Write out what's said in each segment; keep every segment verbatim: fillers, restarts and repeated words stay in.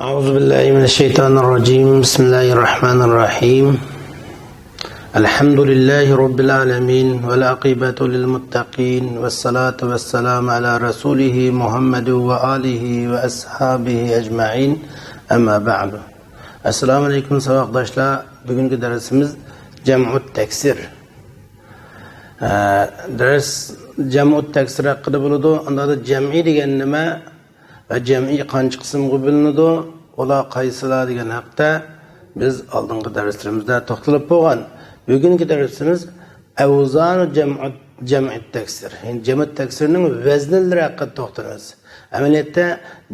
أعوذ بالله من الشيطان الرجيم. بسم الله الرحمن الرحيم. الحمد لله رب العالمين، والعاقبة للمتقين، والصلاة والسلام على رسوله محمد وآله وأصحابه أجمعين. أما بعد. ئەسسالامۇ ئەلەيكۇم، ساۋاقداشلار. بۈگۈنكى دەرسىمىز جەمئۇت تەكسىر. ئە، دەرس جەمئۇت تەكسىر ھەققىدە بولىدۇ. ئاندىن جەمئىي دېگەن نېمە؟ ۋە جەمئىي قانچە قىسىمغا بۆلۈنىدۇ؟ ئۇلار قايسىلار دېگەن ھەقتە بىز ئالدىنقى دەرسلىرىمىزدە توختىلىپ بولغان. بۈگۈنكى دەرسىمىز ئەۋزانۇ جەمئۇت، جەمئۇت تەكسىر. يەنى جەمئۇت تەكسىرنىڭ ۋەزنلىرى ھەققىدە توختىلىمىز. ئەمەلىيەتتە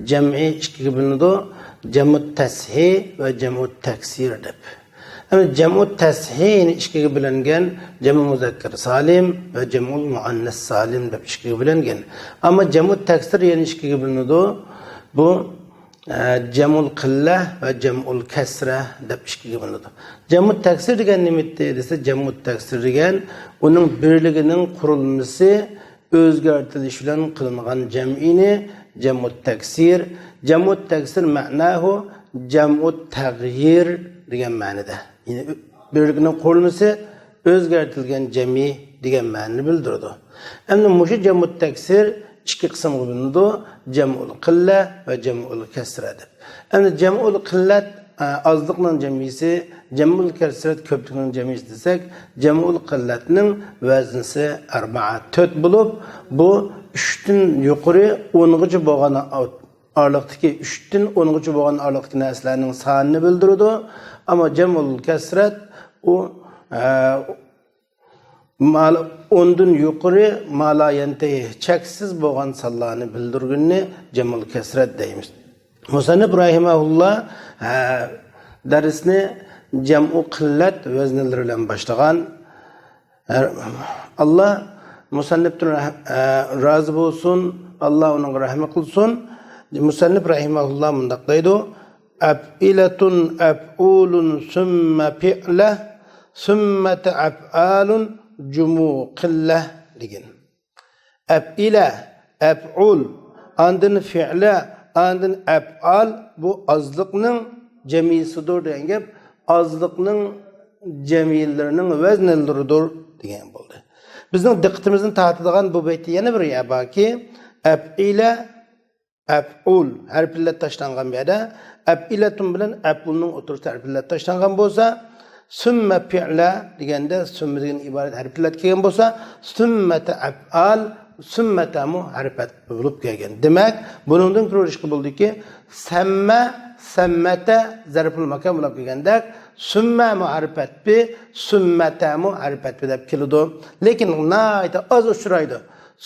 جەمئىي ئىككىگە بۆلۈنىدۇ. جەمئۇت تەسھىھ ۋە جەمئۇت تەكسىر دەپ. ئەمدى جەمئۇت تەسھىھ يەنە ئىككىگە بۆلۈنگەن، جەمئۇ مۇزەككەر سالىم ۋە جەمئۇل مۇئەننەس سالىم دەپ ئىككىگە بۆلۈنگەن. ئەمما جەمئۇت تەكسىر يەنە ئىككىگە بۆلۈنىدۇ. بۇ، ئە، جەمئۇل قىللە ۋە جەمئۇل كەسرە دەپ ئىككىگە بۆلۈنىدۇ. جەمئۇت تەكسىر دېگەن نېمە ئىدى دېسە، جەمئۇت تەكسىر دېگەن ئۇنىڭ بىرلىكىنىڭ قۇرۇلمىسى ئۆزگەرتىلىش بىلەن قىلىنغان جەمئىينى جەمئۇت تەكسىر، جەمئۇت تەكسىر مەناھۇ جەمئۇت تەغيىر دېگەن مەنىدە. يەنى بىرلىكنىڭ قۇرۇلمىسى ئۆزگەرتىلگەن جەمئىي دېگەن مەنىنى بىلدۈرىدۇ. ئەمدى مۇشۇ جەمئۇت تەكسىر ئىككى قىسىمغا بۆلۈنىدۇ، جەمئۇل قىللە ۋە جەمئۇل كەسرە دەپ. ئەمدى جەمئۇل قىللەت، ئە، ئازلىقنىڭ جەمئىيسى، جەمئۇل كەسرەت كۆپلۈكنىڭ جەمئىيسى دېسەك، جەمئۇل قىللەتنىڭ ۋەزنىسى ئەربەئە، تۆت بولۇپ، بۇ ئۈچتىن يۇقىرى ئونغىچە بولغان ئارىلىقتىكى، ئۈچتىن ئونغىچە بولغان ئارىلىقتىكى نەرسىلەرنىڭ سانىنى بىلدۈرىدۇ. ئەمما جەمئۇل كەسرەت ئۇ، ئە، مال-، ئوندىن يۇقىرى ما لا يەنتەھى، چەكسىز بولغان سانلارنى بىلدۈرگىنىنى جەمئۇل كەسرەت دەيمىز. مۇسەننىپ رەھىمەھۇللا، ھە، دەرسنى جەمئۇ قىللەت ۋەزنلىرى بىلەن باشلىغان. ھە، ئاللا مۇسەننىپتىن رەھ-، ھە، رازى بولسۇن، ئاللا ئۇنىڭغا رەھمەت قىلسۇن. مۇسەننىپ رەھىمەھۇللا مۇنداق دەيدۇ: ئەپئىلەتۇن، ئەپئۇلۇن، سۈممە پىئلە، سۈممەتە ئەپئالۇن، جۇمۇ قىللە دېگەن. ئەپئىلە، ئەپئۇل، ئاندىن فىئلە، ئاندىن ئەپئال، بۇ ئازلىقنىڭ جەمئىيسىدۇر دېگەن گەپ، ئازلىقنىڭ جەمئىيلىرىنىڭ ۋەزنلىرىدۇر دېگەن بولدى. بىزنىڭ دىققىتىمىزنى تارتىدىغان بۇ بەيتتە يەنە بىر يەر باركى، ئەپئىلە، ئەپئۇل ھەرپىللەت تاشلانغان بۇ يەردە، ئەپئىلەتۇن بىلەن ئەپئۇلنىڭ ئوتتۇرىسىدا ھەرپىللەت تاشلانغان بولسا، سۈممە پىئلە دېگەندە، سۈممە دېگەن ئىبارەت ھەرپىللەت كەلگەن بولسا، سۈممەتە ئەپئال، سۈممەتەمۇ ھەرپەت بولۇپ كەلگەن. دېمەك، بۇنىڭدىن كۆرۈۋېلىشقا بولىدۇكى، سەممە، سەممەتە زەرپۇل ماكان بولۇپ كەلگەندەك، سۈممەمۇ ھەرپەتپى، سۈممەتەمۇ ھەرپەتپى دەپ كېلىدۇ. لېكىن ناھايىتى ئاز ئۇچرايدۇ.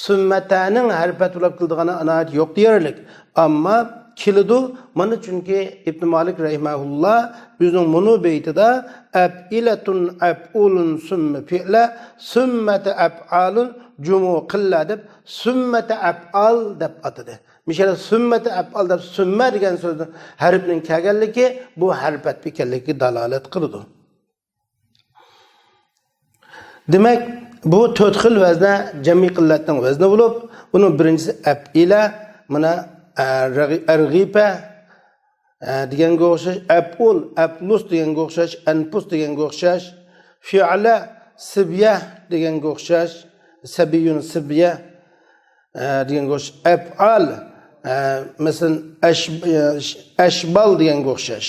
سۈممەتەنىڭ ھەرپەت بولۇپ كېلىدىغىنى ناھايىتى يوق دېيەرلىك. ئەمما كېلىدۇ. مانا چۈنكى ئىبن مالىك رەھىمەھۇللا ئۆزىنىڭ مۇنۇ بەيتىدە ئەپئىلەتۇن، ئەپئۇلۇن، سۈممە پىئلە، سۈممەتە ئەپئالۇن، جۇمۇ قىللە دەپ سۈممەتە ئەپئال دەپ ئاتىدى. مىشەلە سۈممەتە ئەپئال دەپ سۈممە دېگەن سۆزنىڭ ھەرپنىڭ كەلگەنلىكى بۇ ھەرپەت ئىكەنلىكىگە دالالەت قىلىدۇ. دېمەك، بۇ تۆت خىل ۋەزنە جەمئىي قىللەتنىڭ ۋەزنى بولۇپ، ئۇنىڭ بىرىنچىسى ئەپئىلە، مانا، ئە، رەغ-، ئەرغىپە، ئە، دېگەنگە ئوخشاش، ئەپئۇل، ئەپلۇس دېگەنگە ئوخشاش، ئەنپۇس دېگەنگە ئوخشاش، فىئلە، سىبيە دېگەنگە ئوخشاش، سەبىيۇن سىبيە، ئە، دېگەنگە ئوخشاش، ئەپئال، ئە، مەسىلەن، ئەش-، ئە، ئەشبال دېگەنگە ئوخشاش.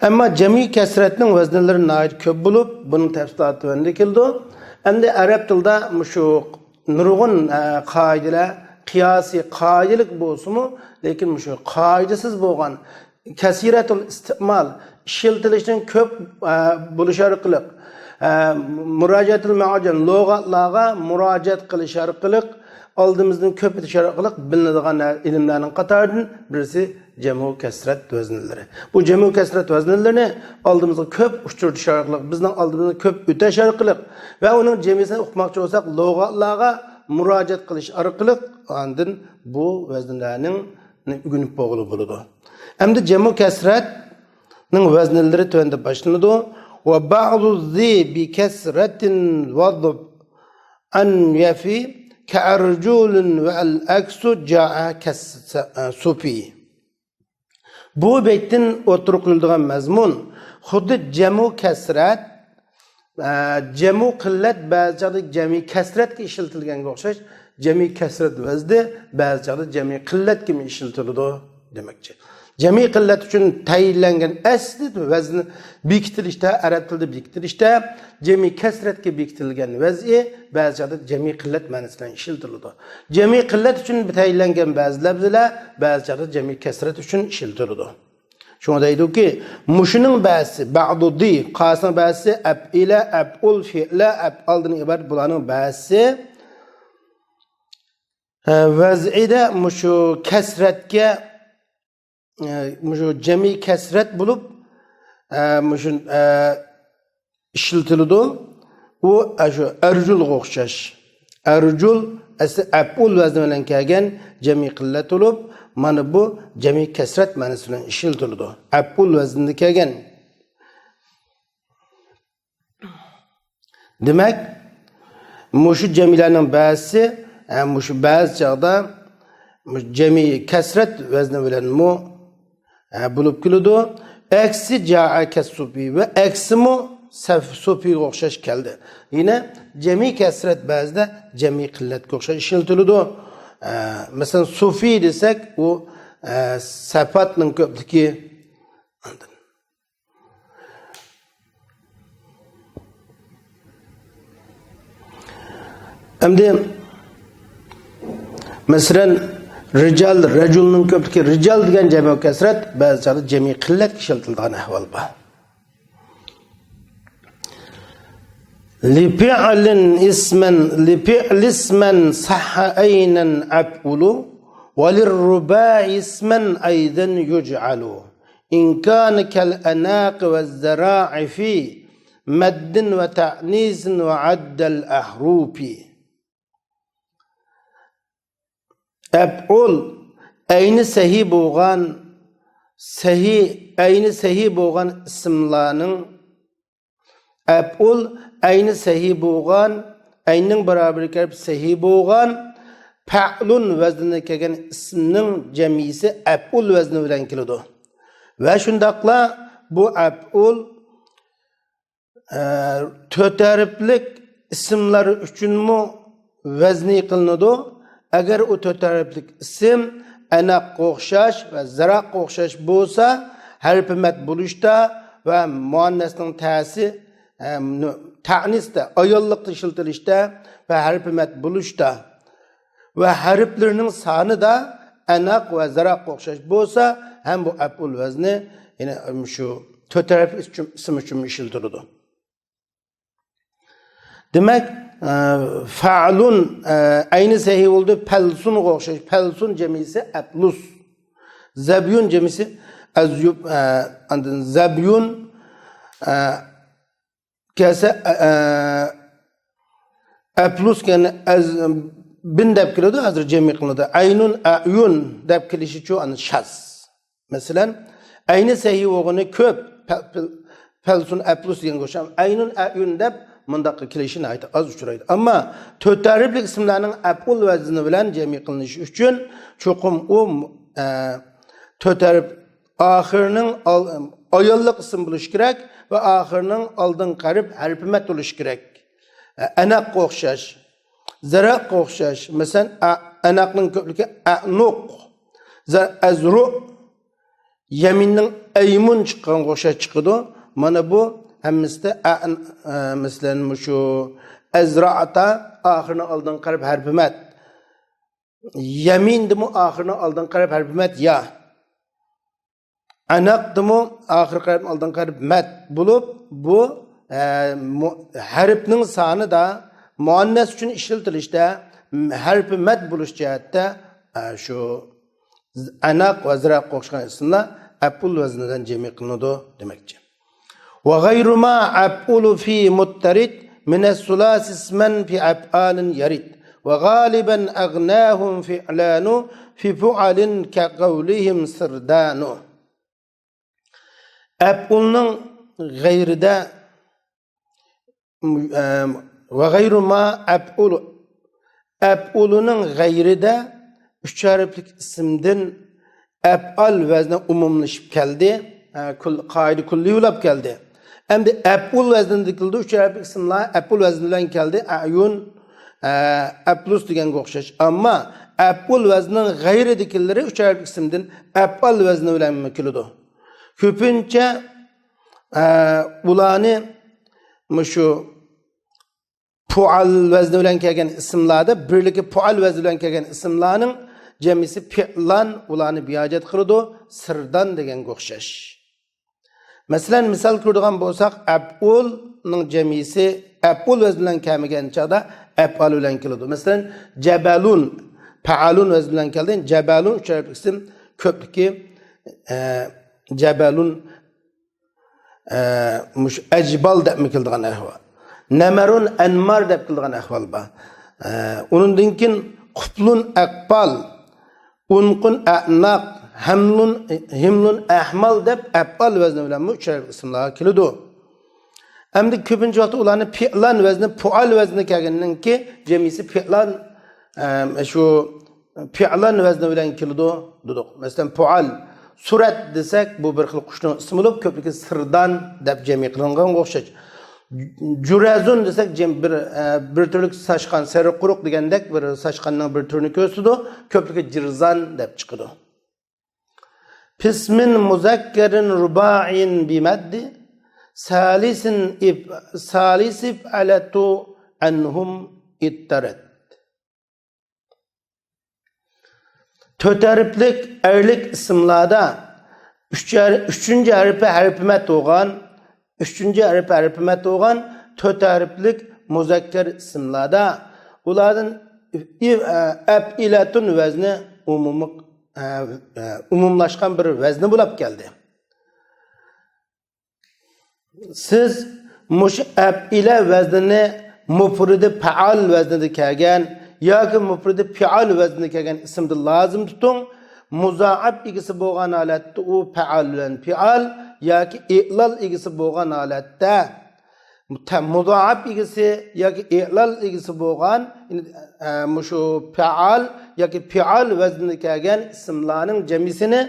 ئەمما جەمئىي كەسرەتنىڭ ۋەزنلىرى ناھايىتى كۆپ بولۇپ، بۇنىڭ تەپسىلاتى تۆۋەندە كېلىدۇ. ئەمدى ئەرەب تىلىدا مۇشۇ نۇرغۇن، ئە، قائىدىلەر، قىياسىي قائىدىلىك بولسىمۇ، لېكىن مۇشۇ قائىدىسىز بولغان، كەسىرەتۇل ئىستىئمال، ئىشلىتىلىشنىڭ كۆپ، ئە، بولۇشى ئارقىلىق، ئە، مۇراجىئەتۇل مەئاجىم، لۇغەتلەرگە مۇراجىئەت قىلىش ئارقىلىق، ئالدىمىزدىن كۆپ ئۆتۈش ئارقىلىق بىلىنىدىغان ئىلىملەرنىڭ قاتارىدىن بىرسى جەمئۇ كەسرەت ۋەزنلىرى. بۇ جەمئۇ كەسرەت ۋەزنلىرىنى ئالدىمىزغا كۆپ ئۇچرىتىش ئارقىلىق، بىزنىڭ ئالدىمىزدىن كۆپ ئۆتۈش ئارقىلىق ۋە ئۇنىڭ جەمئىيسىنى ئۇقماقچى بولساق، لۇغەتلەرگە مۇراجىئەت قىلىش ئارقىلىق ئاندىن بۇ ۋەزنلەرنى ئۆگىنىپ بولغىلى بولىدۇ. ئەمدى جەمئۇ كەسرەتنىڭ ۋەزنلىرى تۆۋەندە باشلىنىدۇ. وبعض ذي بكسرة وضب أن يفي كأرجل والعكس جاء كالسفي. بۇ بەيتتىن ئوتتۇرىغا قويۇلىدىغان مەزمۇن خۇددى جەمۇ كەسرەت، ئە، جەمۇ قىللەت بەزى چاغدا جەمئىي كەسرەتكە ئىشلىتىلگەنگە ئوخشاش، جەمئىي كەسرەت ۋەزنى بەزى چاغدا جەمئىي قىللەتكىمۇ ئىشلىتىلىدۇ دېمەكچى. جەمئىي قىللەت ئۈچۈن تەيىنلەنگەن ئەسلى ۋەزن بېكىتىلىشتە، ئەرەب تىلىدا بېكىتىلىشتە جەمئىي كەسرەتكە بېكىتىلگەن ۋەزنى بەزى چاغدا جەمئىي قىللەت مەنىسى بىلەن ئىشلىتىلىدۇ. جەمئىي قىللەت ئۈچۈن تەيىنلەنگەن بەزى لەپزىلەر بەزى چاغدا جەمئىي كەسرەت ئۈچۈن ئىشلىتىلىدۇ. شۇڭا دەيدۇكى، مۇشۇنىڭ بەزىسى، بەئدۇدى، قاسىنىڭ بەزىسى، ئەپئىلە، ئەپئۇل، فىئلە، ئەپئالدىن ئىبارەت بۇلارنىڭ بەزىسى، ئە، ۋەزئىدە مۇشۇ كەسرەتكە، ئە، مۇشۇ جەمئىي كەسرەت بولۇپ، ئە، مۇشۇ، ئە، ئىشلىتىلىدۇ. ئۇ، ئە، شۇ ئەرجۇلغا ئوخشاش. ئەرجۇل ئەسلى ئەپئۇل ۋەزنى بىلەن كەلگەن جەمئىي قىللەت بولۇپ، مانا بۇ جەمئىي كەسرەت مەنىسى بىلەن ئىشلىتىلىدۇ. ئەپئۇل ۋەزنىدە كەلگەن. دېمەك، مۇشۇ جەمئىيلەرنىڭ بەزىسى، ئە، مۇشۇ بەزى چاغدا مۇشۇ جەمئىي كەسرەت ۋەزنى بىلەنمۇ، ئە، بولۇپ كېلىدۇ. ئەكسى جائە كەسسۇپى ۋە ئەكسىمۇ سەف-، سۇپىغا ئوخشاش كەلدى. يەنە جەمئىي كەسرەت بەزىدە جەمئىي قىللەتكە ئوخشاش ئىشلىتىلىدۇ. ئە، مەسىلەن، سۇفى دېسەك، ئۇ، ئە، سەپاتنىڭ كۆپلۈكى. ئەمدى، مەسىلەن، رىجال، رەجۇلنىڭ كۆپلۈكى، رىجال دېگەن جەمئىي كەسرەت بەزى چاغدا جەمئىي قىللەتكە ئىشلىتىلىدىغان ئەھۋال بار. لفعل اسما، لفعل اسما صح عينا أفعل، وللرباع اسما أيضا يجعل. إن كان كالأناق والذراع في مد وتأنيث وعد الأحرف. ئەپئۇل، ئەينى سەھىي بولغان، سەھىي، ئەينى سەھىي بولغان ئىسىملارنىڭ، ئەپئۇل، ئەينى سەھىي بولغان، ئەيننىڭ بارابىرىگە كېلىپ سەھىي بولغان، پەئلۇن ۋەزنىگە كەلگەن ئىسىمنىڭ جەمئىيسى ئەپئۇل ۋەزنى بىلەن كېلىدۇ. ۋە شۇنداقلا بۇ ئەپئۇل، ئە، تۆت ھەرپلىك ئىسىملار ئۈچۈنمۇ ۋەزنى قىلىنىدۇ. ئەگەر ئۇ تۆت ھەرپلىك ئىسىم ئەناققا ئوخشاش ۋە زىراققا ئوخشاش بولسا، ھەرپى مەد بولۇشتا ۋە مۇئەننەسنىڭ تەسى، ئە، نو-، تەئنىستە، ئاياللىقتا ئىشلىتىلىشتە ۋە ھەرپى مەد بولۇشتا ۋە ھەرپلىرىنىڭ سانىدا ئەناق ۋە زىراققا ئوخشاش بولسا، ھەم بۇ ئەپئۇل ۋەزنى يەنە شۇ تۆت ھەرپلىك ئىسىم ئۈچۈن ئىشلىتىلىدۇ. دېمەك، ئە، فەئلۇن، ئە، ئەينى سەھىي بولدى، پەلسۇنغا ئوخشاش. پەلسۇن جەمئىيسى ئەپلۇس. زەبيۇن جەمئىيسى ئەزيۇب، ئە، ئاندىن زەبيۇن، ئە، كەلسە، ئە، ئەپلۇس، يەنى ئەز-، بىن دەپ كېلىدۇ، ھازىر جەمئىي قىلىنىدۇ. ئەينۇن، ئەيۇن دەپ كېلىشىچۇ، ئەنە شاز. مەسىلەن، ئەينى سەھىي بولغىنى كۆپ، پە-، پەل-، پەلسۇن، ئەپلۇس دېگەنگە ئوخشاش. ئەينۇن، ئەيۇن دەپ مۇنداققا كېلىشى ناھايىتى ئاز ئۇچرايدۇ. ئەمما تۆت ھەرپلىك ئىسىملارنىڭ ئەپئۇل ۋەزنى بىلەن جەمئىي قىلىنىشى ئۈچۈن چوقۇم ئۇ، ئە، تۆت ھەرپ ئاخىرىنىڭ ئال-، ئاياللىق ئىسىم بولۇشى كېرەك ۋە ئاخىرىنىڭ ئالدىنقى ھەرپ ھەرپى مەد بولۇشى كېرەك. ئە، ئەناققا ئوخشاش، زەرەققە ئوخشاش. مەسىلەن، ئە-، ئەناقنىڭ كۆپلۈكى ئەنۇق، زە-، ئەزرۇ. يەمىننىڭ ئەيمۇن چىققانغا ئوخشاش چىقىدۇ. مانا بۇ ھەممىسىدە ئە-، ئە، مەسىلەن، مۇشۇ ئەزرائتا ئاخىرىنىڭ ئالدىنقى ھەرپ ھەرپى مەد. يەمىندىمۇ ئاخىرىنىڭ ئالدىنقى ھەرپ ھەرپى مەد يا. ئەناقتىمۇ ئاخىرقى ھەرپ ئالدىنقى ھەرپ مەد بولۇپ، بۇ، ئە، مۇ-، ھەرپنىڭ سانىدا مۇئەننەس ئۈچۈن ئىشلىتىلىشتە ھەرپى مەد بولۇش جەھەتتە، ئە، شۇ ئەناق ۋە زىراققا ئوخشىغان ئىسىملار ئەپئۇل ۋەزنىدىن جەمئىي قىلىنىدۇ دېمەكچى. وغير ما أفعل في مضطرد من الثلاث اسما في أفعال يرد. وغالبا أغناهم فعلان في فعل كقولهم سردان. ئەپئۇلنىڭ غەيرىدە، ئە، وغير ما أفعل، ئەپئۇلنىڭ غەيرىدە ئۈچ ھەرپلىك ئىسىمدىن ئەپئال ۋەزنى ئومۇملىشىپ كەلدى. ئە، كۇل-، قائىدە كۇللىي بولاپ كەلدى. ئەمدى ئەپئۇل ۋەزنىدە كېلىدۇ، ئۈچ ھەرپلىك ئىسىملار ئەپئۇل ۋەزنى بىلەن كەلدى. ئەيۇن، ئە، ئەپلۇس دېگەنگە ئوخشاش. ئەمما ئەپئۇل ۋەزنىنىڭ غەيرىدىكىلىرى ئۈچ ھەرپلىك ئىسىمدىن ئەپئال ۋەزنى بىلەنمۇ كېلىدۇ. كۆپىنچە، ئە، ئۇلارنى مۇشۇ پۇئال ۋەزنى بىلەن كەلگەن ئىسىملاردا، بىرلىكى پۇئال ۋەزنى بىلەن كەلگەن ئىسىملارنىڭ جەمئىسى پىئلان، ئۇلارنى بىھاجەت قىلىدۇ، سىردان دېگەنگە ئوخشاش. مەسىلەن، مىسال كۆرىدىغان بولساق، ئەپئۇلنىڭ جەمئىسى ئەپئۇل ۋەزنى بىلەن كەلمىگەن چاغدا ئەپئال بىلەن كېلىدۇ. مەسىلەن، جەبەلۇن، پەئالۇن ۋەزنى بىلەن كەلدى. جەبەلۇن ئۈچ ھەرپلىك ئىسىم، كۆپلۈكى، ئە، جەبەلۇن، ئە، مۇشۇ ئەجبال دەپمۇ كېلىدىغان ئەھۋال. نەمەرۇن ئەنمار دەپ كېلىدىغان ئەھۋال بار. ئە، ئۇنىڭدىن كېيىن قۇپلۇن ئەقبال، ئۇنقۇن ئەئناق، ھەملۇن، ھىملۇن ئەھمال دەپ ئەپئال ۋەزنى بىلەنمۇ ئۈچ ھەرپلىك ئىسىملارغا كېلىدۇ. ئەمدى كۆپىنچە ۋاقىتتا ئۇلارنى پىئلان ۋەزنى، پۇئال ۋەزنى كەلگەننىڭكى جەمئىسى پىئلان، ئە، شۇ پىئلان ۋەزنى بىلەن كېلىدۇ دېدۇق. مەسىلەن، پۇئال، سۈرەت دېسەك، بۇ بىر خىل قۇشنىڭ ئىسمى بولۇپ، كۆپلۈكى سىردان دەپ جەمئىي قىلىنغانغا ئوخشاش. جۇرەزۇن دېسەك، جەم-، بىر، ئە، بىر تۈرلۈك ساچقان، سېرىق قۇرۇق دېگەندەك بىر ساچقاننىڭ بىر تۈرىنى كۆرسىتىدۇ، كۆپلۈكى جىرزان دەپ چىقىدۇ. پىسمىن مۇزەككەرىن رۇبائىن بىمەددى سالىسىن ئىپ-، سالىسىپ ئەلەتۇ ئەنھۇم ئىتتەرەت. تۆت ھەرپلىك ئەرلىك ئىسىملاردا ئۈچ ھەر-، ئۈچىنچى ھەرپى ھەرپى مەد بولغان، ئۈچىنچى ھەرپى ھەرپى مەد بولغان تۆت ھەرپلىك مۇزەككەر ئىسىملاردا ئۇلاردىن ئىف-، ئەپئىلەتۇن ۋەزنى ئومۇملۇق، ئە، ئە، ئومۇملاشقان بىر ۋەزنى بولاپ كەلدى. سىز مۇشۇ ئەپئىلە ۋەزنىنى مۇپرىدى پەئال ۋەزنىدە كەلگەن ياكى مۇپرىدى پىئال ۋەزنىدە كەلگەن ئىسىمدىن لازىم تۇتۇڭ. مۇزائەپ ئىگىسى بولغان ھالەتتە ئۇ پەئال بىلەن پىئال ياكى ئىئلال ئىگىسى بولغان ھالەتتە، مۇتە-، مۇزائەپ ئىگىسى ياكى ئىئلال ئىگىسى بولغان، ئە، مۇشۇ پەئال ياكى پىئال ۋەزنىدە كەلگەن ئىسىملارنىڭ جەمئىسىنى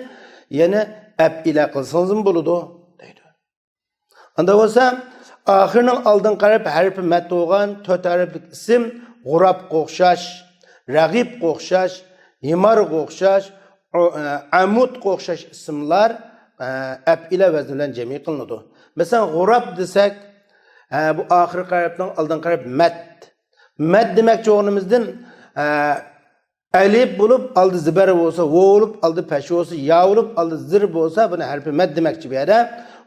يەنە ئەپئىلە قىلسىڭىزمۇ بولىدۇ، دەيدۇ. ئاندا بولسا، ئاخىرىنىڭ ئالدىنقى ھەرپى ھەرپى مەد بولغان تۆت ھەرپلىك ئىسىم غۇرابقا ئوخشاش، رەغىبقا ئوخشاش، ھىمارغا ئوخشاش، ئۇ، ئە، ئەمۇدقا ئوخشاش ئىسىملار، ئە، ئەپئىلە ۋەزنى بىلەن جەمئىي قىلىنىدۇ. مەسىلەن، غۇراب دېسەك، ئە، بۇ ئاخىرقى ھەرپنىڭ ئالدىنقى ھەرپ مەد. مەد دېمەكچى بولغىنىمىزدىن، ئە، ئەلىپ بولۇپ، ئالدى زىبەر بولسا، ۋو بولۇپ، ئالدى پەش بولسا، يا بولۇپ، ئالدى زىر بولسا، بۇنى ھەرپى مەد دېمەكچى بۇ يەردە.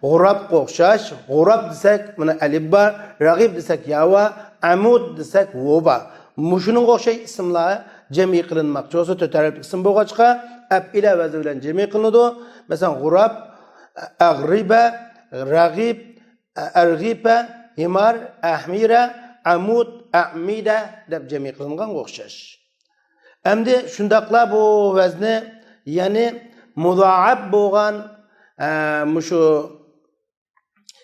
غۇرابقا ئوخشاش. غۇراب دېسەك، مانا ئەلىپ بار. رەغىب دېسەك، يا بار. ئەمۇد دېسەك، ۋو بار. مۇشۇنىڭغا ئوخشاش ئىسىملار جەمئىي قىلىنماقچى بولسا، تۆت ھەرپلىك ئىسىم بولغاچقا، ئەپئىلە ۋەزنى بىلەن جەمئىي قىلىنىدۇ. مەسىلەن، غۇراب، ئەغرىبە، رەغىب، ئەرغىپە، ھىمار، ئەھمىرە، ئەمۇد، ئەمىدە دەپ جەمئىي قىلىنغانغا ئوخشاش. ئەمدى شۇنداقلا بۇ ۋەزنى، يەنى مۇزائەپ بولغان، ئە، مۇشۇ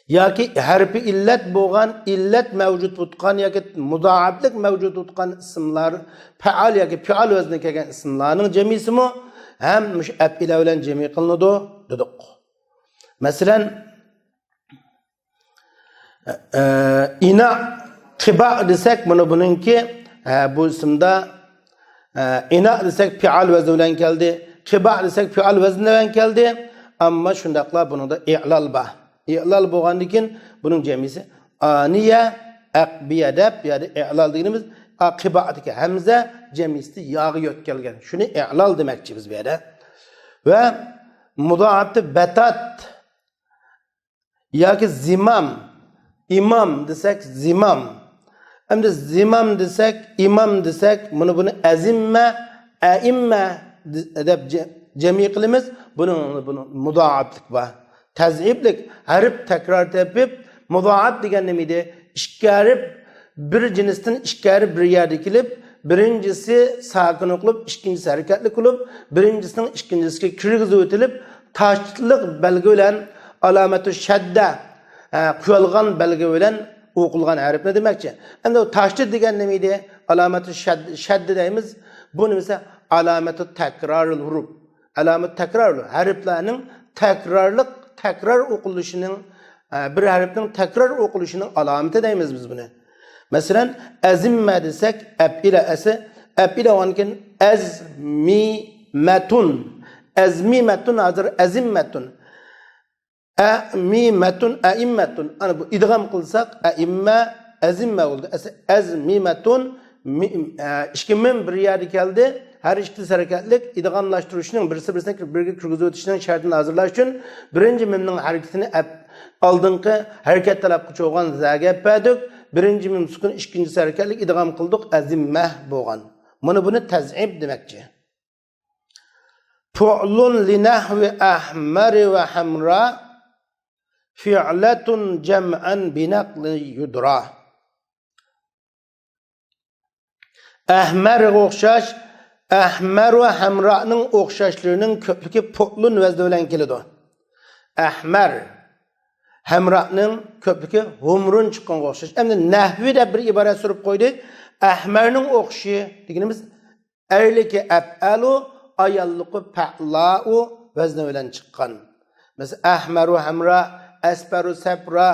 ياكى ھەرپى ئىللەت بولغان، ئىللەت مەۋجۇت بولغان ياكى مۇزائەپلىك مەۋجۇت بولغان ئىسىملار، پەئال ياكى پىئال ۋەزنىگە كەلگەن ئىسىملارنىڭ جەمئىسىمۇ ھەم مۇشۇ ئەپئىلە بىلەن جەمئىي قىلىنىدۇ دېدۇق. مەسىلەن، ئە، ئىنا، قىبا دېسەك، مانا بۇنىڭكى، ئە، بۇ ئىسىمدا، ئە، ئىنا دېسەك، پىئال ۋەزنى بىلەن كەلدى. قىبا دېسەك، پىئال ۋەزنى بىلەن كەلدى. ئەمما شۇنداقلا بۇنىڭدا ئىئلال بار. ئىئلال بولغاندىن كېيىن بۇنىڭ جەمئىسى ئانىيە، ئەقبىيە دەپ، يەنى ئىئلال دېگىنىمىز، ئا، قىبادىكى ھەمزە جەمئىسىدە ياغا يۆتكەلگەن. شۇنى ئىئلال دېمەكچى بىز بۇ يەردە. ۋە مۇزائەپتە بەتات، ياكى زىمام، ئىمام دېسەك، زىمام. ئەمدى زىمام دېسەك، ئىمام دېسەك، مانا بۇنى ئەزىممە، ئەئىممە دەپ جە-، جەمئىي قىلىمىز. بۇنىڭ، بۇنىڭ مۇزائەپلىك بار. تەزئىپلىك، ھەرپ تەكرار تېپىپ، مۇزائەپ دېگەن نېمە ئىدى؟ ئىككى ھەرپ بىر جىنستىن ئىككى ھەرپ بىر يەردە كېلىپ، بىرىنچىسى ساكىن ئوقۇلۇپ، ئىككىنچىسى ھەرىكەتلىك بولۇپ، بىرىنچىسىنىڭ ئىككىنچىسىگە كىرگۈزۈۋېتىلىپ، تاشلىق بەلگە بىلەن ئالامەتۇ شەددە، ئە، قويۇلغان بەلگە بىلەن ئوقۇلغان ھەرپنى دېمەكچى. ئەمدى ئۇ تاشلىق دېگەن نېمە ئىدى؟ ئالامەتۇ شەد-، شەددە دەيمىز. بۇ نېمىسى؟ ئالامەتۇ تەكرارىل ھۇرۇپ. ئالامەت تەكرار، ھەرپلەرنىڭ تەكرارلىق، تەكرار ئوقۇلۇشىنىڭ، ئە، بىر ھەرپنىڭ تەكرار ئوقۇلۇشىنىڭ ئالامىتى دەيمىز بىز بۇنى. مەسىلەن، ئەزىممە دېسەك، ئەپئىلە ئەسى، ئەپئىلە بولغاندىن كېيىن ئەزمىمەتۇن. ئەزمىمەتۇن، ھازىر ئەزىممەتۇن. ئەمىمەتۇن، ئەئىممەتۇن. ئەنە بۇ ئىدغام قىلساق، ئەئىممە، ئەزىممە بولدى. ئەسلى ئەزمىمەتۇن، مىم، ئە، ئىككى مىم بىر يەردە كەلدى. ھەر ئىككىسى ھەرىكەتلىك، ئىدغاملاشتۇرۇشنىڭ، بىرسى بىرسىنى بىرگە كىرگۈزۈۋېتىشنىڭ شەرتىنى ھازىرلاش ئۈچۈن بىرىنچى مىمنىڭ ھەرىكىتىنى ئەپ-، ئالدىنقى ھەرىكەت تەلەپ قىلىدىغان زەگە ئەپ بەردۇق. بىرىنچى مىم سۈكۈن، ئىككىنچىسى ھەرىكەتلىك، ئىدغام قىلدۇق، ئەزىممە بولغان. مانا بۇنى تەزئىم دېمەكچى. فعل لنحو أحمر وحمراء، فعلة جمعا بنقل يدرى. ئەھمەرگە ئوخشاش، ئەھمەر ۋە ھەمرانىڭ ئوخشاشلىرىنىڭ كۆپلۈكى پۇئلۇن ۋەزنى بىلەن كېلىدۇ. ئەھمەر، ھەمرانىڭ كۆپلۈكى ھۇمرۇن چىققانغا ئوخشاش. ئەمدى نەھۋى دەپ بىر ئىبارە سۈرۈپ قويدى. ئەھمەرنىڭ ئوخشىشى دېگىنىمىز ئەرلىكى ئەپئەلۇ، ئاياللىقى پەئلاۇ ۋەزنى بىلەن چىققان. مەسىلەن، ئەھمەرۇ ھەمرا، ئەسپەرۇ سەپرا،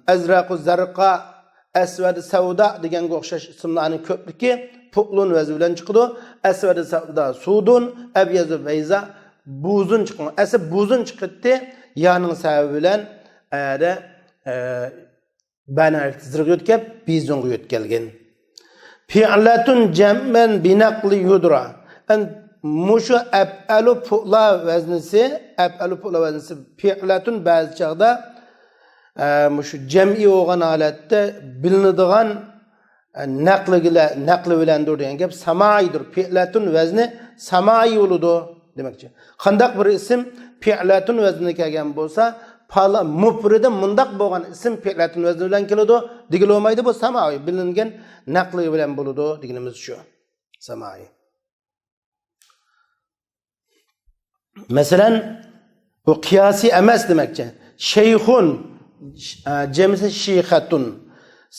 ئەزرەقۇ زەرقا، ئەسۋەدۇ سەۋدا دېگەنگە ئوخشاش ئىسىملارنىڭ كۆپلۈكى پۇئلۇن ۋەزنى بىلەن چىقىدۇ. ئەسۋەدۇ سەۋدا سۇدۇن، ئەبيەزۇ بەيزا، بۇزۇن چىققان. ئەسلى بۇزۇن چىقىتتى، يانىڭ سەۋەبى بىلەن ئەدە، ئە، بەنىڭ ھەرىكىتى زىرغا يۆتكەپ، بىزۇنغا يۆتكەلگەن. فىئلەتۇن جەمئەن بىنەقلى يۇدرا. ئەن مۇشۇ ئەپئەلۇ پۇئلا ۋەزنىسى، ئەپئەلۇ پۇئلا ۋەزنىسى فىئلەتۇن بەزى چاغدا، ئە، مۇشۇ جەمئىي بولغان ھالەتتە بىلىنىدىغان، ئە، نەقلى بىلە-، نەقلى بىلەندۇر دېگەن گەپ سامائىيدۇر. فىئلەتۇن ۋەزنى سامائىي بولىدۇ دېمەكچى. قانداق بىر ئىسىم پىئلەتۇن ۋەزنىدە كەلگەن بولسا، پالا-، مۇپرىدى مۇنداق بولغان ئىسىم پىئلەتۇن ۋەزنى بىلەن كېلىدۇ دېگىلى بولمايدۇ. بۇ سامائىي، بىلىنگەن، نەقلى بىلەن بولىدۇ دېگىنىمىز شۇ. سامائىي. مەسىلەن، بۇ قىياسىي ئەمەس دېمەكچى. شەيخۇن، ئە، جەمئىسى شىخەتۇن.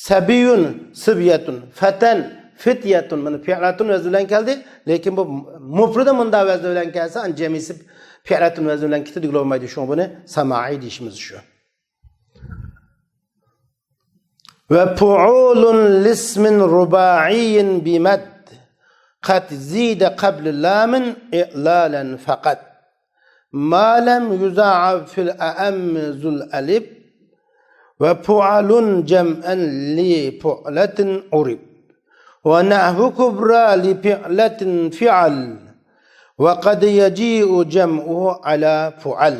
سەبىيۇن، سىبيەتۇن. فەتەن، فىتيەتۇن. مانا پىئلەتۇن ۋەزنى بىلەن كەلدى. لېكىن بۇ مۇپرىدى مۇنداق ۋەزنى بىلەن كەلسە، ئان جەمئىسى پىئلەتۇن ۋەزنى بىلەن كېتىدۇ دېگىلى بولمايدۇ. شۇڭا بۇنى سامائىي دېيىشىمىز شۇ. وفعول لاسم رباعي بمد قد زيد قبل لام إعلالا فقد. ما لم يضاعف في الأعم ذو الألف، وفعل جمعا لفعلة عرب، ونحو كبرى لفعلة فعل، وقد يجيء جمعه على فعل.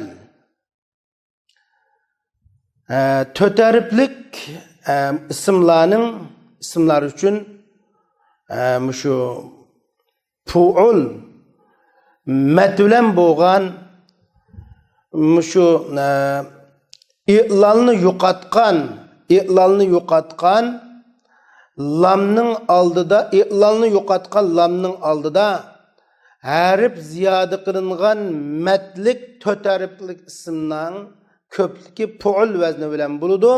ئە، تۆت ھەرپلىك، ئە، ئىسىملارنىڭ، ئىسىملار ئۈچۈن، ئە، مۇشۇ پۇئۇل مەد بىلەن بولغان، مۇشۇ، ئە، ئىلالنى يوقاتقان، ئىلالنى يوقاتقان لامنىڭ ئالدىدا، ئىلالنى يوقاتقان لامنىڭ ئالدىدا ھەرپ زىيادە قىلىنغان مەدلىك تۆت ھەرپلىك ئىسىمنىڭ كۆپلۈكى پۇئۇل ۋەزنى بىلەن بولىدۇ.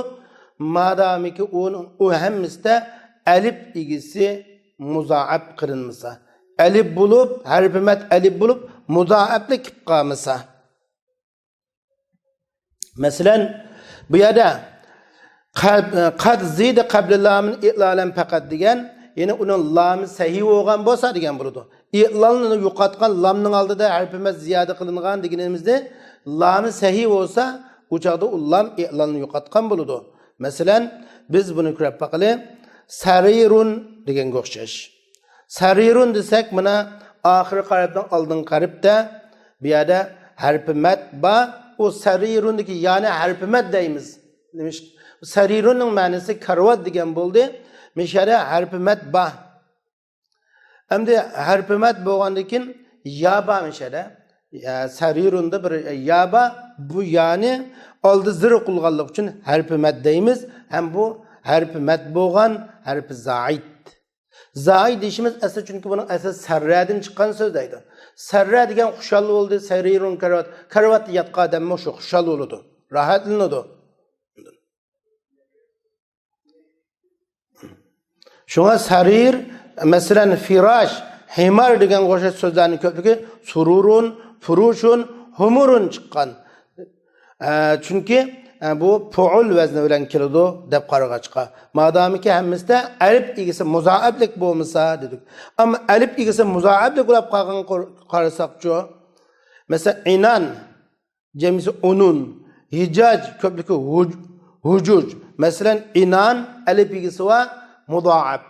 مادامىكى ئۇنىڭ، ئۇ ھەممىسىدە ئەلىپ ئىگىسى مۇزائەپ قىلىنمىسا. ئەلىپ بولۇپ، ھەرپى مەد ئەلىپ بولۇپ، مۇزائەپلىك كېلىپ قالمىسا. مەسىلەن، بۇ يەردە قەد، قەد زىيدە قەبلە لامىن ئىلالەن پەقەت دېگەن، يەنى ئۇنىڭ لامى سەھىي بولغان بولسا دېگەن بولىدۇ. ئىلالنى يوقاتقان لامنىڭ ئالدىدا ھەرپى مەد زىيادە قىلىنغان دېگىنىمىزدە، لامى سەھىي بولسا، ئۇ چاغدا ئۇ لام ئىلالنى يوقاتقان بولىدۇ. مەسىلەن، بىز بۇنى كۆرۈپ باقىلى. سەرىرۇن دېگەنگە ئوخشاش. سەرىرۇن دېسەك، مانا ئاخىرقى ھەرپنىڭ ئالدىنقى ھەرپتە بۇ يەردە ھەرپى مەد بار. ئۇ سەرىرۇندىكى يانى ھەرپى مەد دەيمىز. نېمىش-، سەرىرۇننىڭ مەنىسى كارىۋات دېگەن بولدى. مۇشۇ يەردە ھەرپى مەد بار. ئەمدى ھەرپى مەد بولغاندىن كېيىن يا بار مۇشۇ يەردە. يا، سەرىرۇندا بىر يا بار. بۇ يانى ئالدى زىر قىلغانلىقى ئۈچۈن ھەرپى مەد دەيمىز. ھەم بۇ ھەرپى مەد بولغان ھەرپى زائىد. زائىد دېيىشىمىز ئەسلى، چۈنكى بۇنىڭ ئەسلى سەررەدىن چىققان سۆز دەيدۇ. سەررە دېگەن خۇشال بولدى، سەرىرۇن كارىۋات. كارىۋاتتا ياتقان ئادەممۇ شۇ خۇشال بولىدۇ، راھەتلىنىدۇ. شۇڭا سەرىر، مەسىلەن، فىراش، ھىمار دېگەنگە ئوخشاش سۆزلەرنىڭ كۆپلۈكى سۇرۇرۇن، پۇرۇشۇن، ھۇمۇرۇن چىققان. ئە، چۈنكى، ئە، بۇ پۇئۇل ۋەزنى بىلەن كېلىدۇ دەپ قارىغاچقا، مادامىكى ھەممىسىدە ئەلىپ ئىگىسى مۇزائەپلىك بولمىسا دېدۇك. ئەمما ئەلىپ ئىگىسى مۇزائەپلىك بولۇپ قالغان قار-، قارىساقچۇ؟ مەسىلەن، ئىنان، جەمئىسى ئۇنۇن، ھىجاج، كۆپلۈكى ھۇج-، ھۇجۇج. مەسىلەن، ئىنان ئەلىپ ئىگىسى ۋە مۇزائەپ.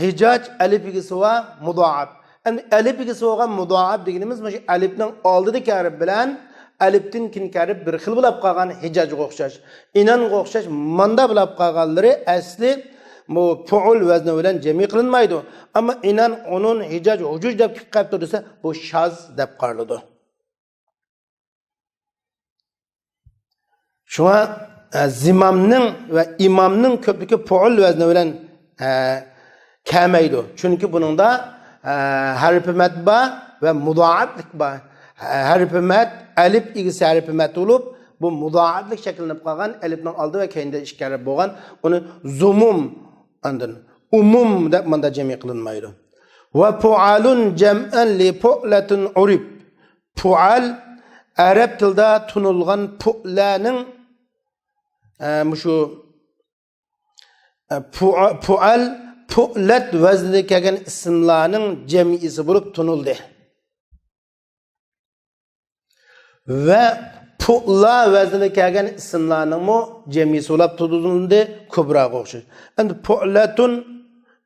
ھىجاج ئەلىپ ئىگىسى ۋە مۇزائەپ. ئەمدى ئەلىپ ئىگىسى بولغان مۇزائەپ دېگىنىمىز مۇشۇ ئەلىپنىڭ ئالدىدىكى ھەرپ بىلەن ئەلىپتىن كېيىنكى ھەرپ بىر خىل بولاپ قالغان، ھىجاجغا ئوخشاش، ئىنانغا ئوخشاش ماندا بولاپ قالغانلىرى ئەسلى بۇ پۇئۇل ۋەزنى بىلەن جەمئىي قىلىنمايدۇ. ئەمما ئىنان، ئۇنۇن، ھىجاج، ھۇجۇج دەپ كېلىپ قېلىپتۇ دېسە، بۇ شاز دەپ قارىلىدۇ. شۇڭا، ئە، زىمامنىڭ ۋە ئىمامنىڭ كۆپلۈكى پۇئۇل ۋەزنى بىلەن، ئە، كەلمەيدۇ. چۈنكى بۇنىڭدا، ئە، ھەرپى مەد بار ۋە مۇزائەپلىك بار. ھە-، ھەرپى مەد، ئەلىپ ئىگىسى ھەرپى مەد بولۇپ، بۇ مۇزائەپلىك شەكىللىنىپ قالغان، ئەلىپنىڭ ئالدى ۋە كەينىدە ئىككى ھەرپ بولغان، ئۇنى زۇمۇم، ئاندىن ئۇمۇم دەپ ماندا جەمئىي قىلىنمايدۇ. ۋە پۇئالۇن جەمئەن لى پۇئلەتۇن ئۇرىب. پۇئال ئەرەب تىلىدا تونۇلغان پۇئلەنىڭ، ئە، مۇشۇ، ئە، پۇئا-، پۇئال، پۇئلەت ۋەزنىدە كەلگەن ئىسىملارنىڭ جەمئىسى بولۇپ تونۇلدى. ۋە پۇئلا ۋەزنىدە كەلگەن ئىسىملارنىڭمۇ جەمئىسى بولۇپ تونۇلدى، كۇبراغا ئوخشاش. ئەمدى پۇئلەتۇن،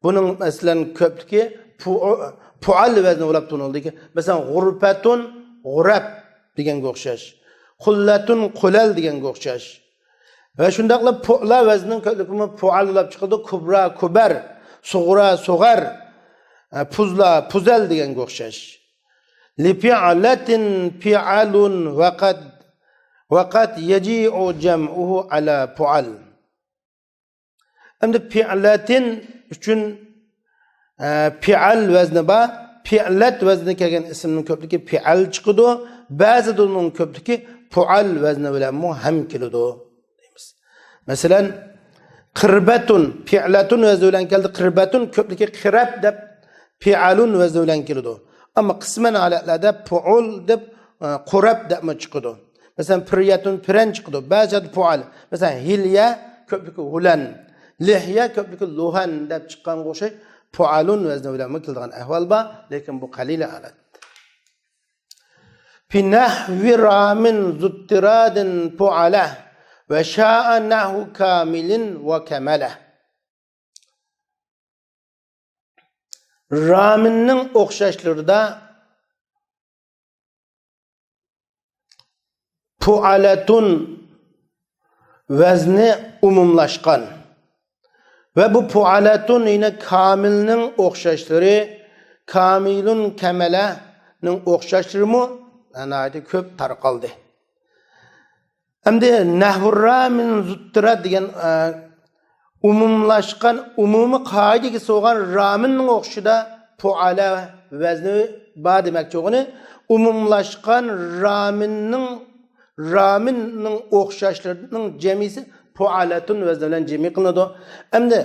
بۇنىڭ مەسىلەن كۆپلۈكى پۇ-، پۇئال ۋەزنى بولاپ تونۇلىدىكەن. مەسىلەن، غۇرپەتۇن، غۇرەپ دېگەنگە ئوخشاش. قۇللەتۇن، قۇلەل دېگەنگە ئوخشاش. ۋە شۇنداقلا پۇئلا ۋەزنىنىڭ كۆپلۈكىمۇ پۇئال بولاپ چىقىدۇ. كۇبرا، كۇبەر، سۇغرا، سۇغەر، ئە، پۇزلا، پۇزەل دېگەنگە ئوخشاش. لىپىئلەتىن پىئەلۇن ۋەقەد، ۋەقەد يەجىئۇ جەمئۇھۇ ئەلا پۇئال. ئەمدى پىئلەتىن ئۈچۈن، ئە، پىئەل ۋەزنى بار. پىئلەت ۋەزنى كەلگەن ئىسىمنىڭ كۆپلۈكى پىئەل چىقىدۇ. بەزىدە ئۇنىڭ كۆپلۈكى پۇئەل ۋەزنى بىلەنمۇ ھەم كېلىدۇ دەيمىز. مەسىلەن، قىربەتۇن، پىئلەتۇن ۋەزنى بىلەن كەلدى. قىربەتۇن كۆپلۈكى قىرەب دەپ، پىئەلۇن ۋەزنى بىلەن كېلىدۇ. ئەمما قىسمەن ھالەتلەردە پۇئۇل دەپ، ئە، قۇرەب دەپمۇ چىقىدۇ. مەسىلەن، پىريەتۇن، پىرەن چىقىدۇ. بەزىدە پۇئال. مەسىلەن، ھىليە، كۆپلۈكى ھۇلەن. لىھيە، كۆپلۈكى لۇھەن دەپ چىققانغا ئوخشاش پۇئالۇن ۋەزنى بىلەنمۇ كېلىدىغان ئەھۋال بار. لېكىن بۇ قەلىل ھالەت. في نحو رام ذو اضطراد فعلة وشاء نحو كامل وكملة. رامىننىڭ ئوخشاشلىرىدا پۇئالەتۇن ۋەزنى ئومۇملاشقان. ۋە بۇ پۇئالەتۇن يەنە كامىلنىڭ ئوخشاشلىرى، كامىلۇن كەمەلەنىڭ ئوخشاشلىرىمۇ ناھايىتى كۆپ تارقالدى. ئەمدى نەھۋۇ رامىن زۇتتىرا دېگەن، ئە، ئومۇملاشقان، ئومۇمىي قائىدىگە سولغان رامىننىڭ ئوخشىشىدا پۇئالە ۋەزنى بار دېمەكچى بولغىنى، ئومۇملاشقان رامىننىڭ، رامىننىڭ ئوخشاشلىرىنىڭ جەمئىسى پۇئالەتۇن ۋەزنى بىلەن جەمئىي قىلىنىدۇ. ئەمدى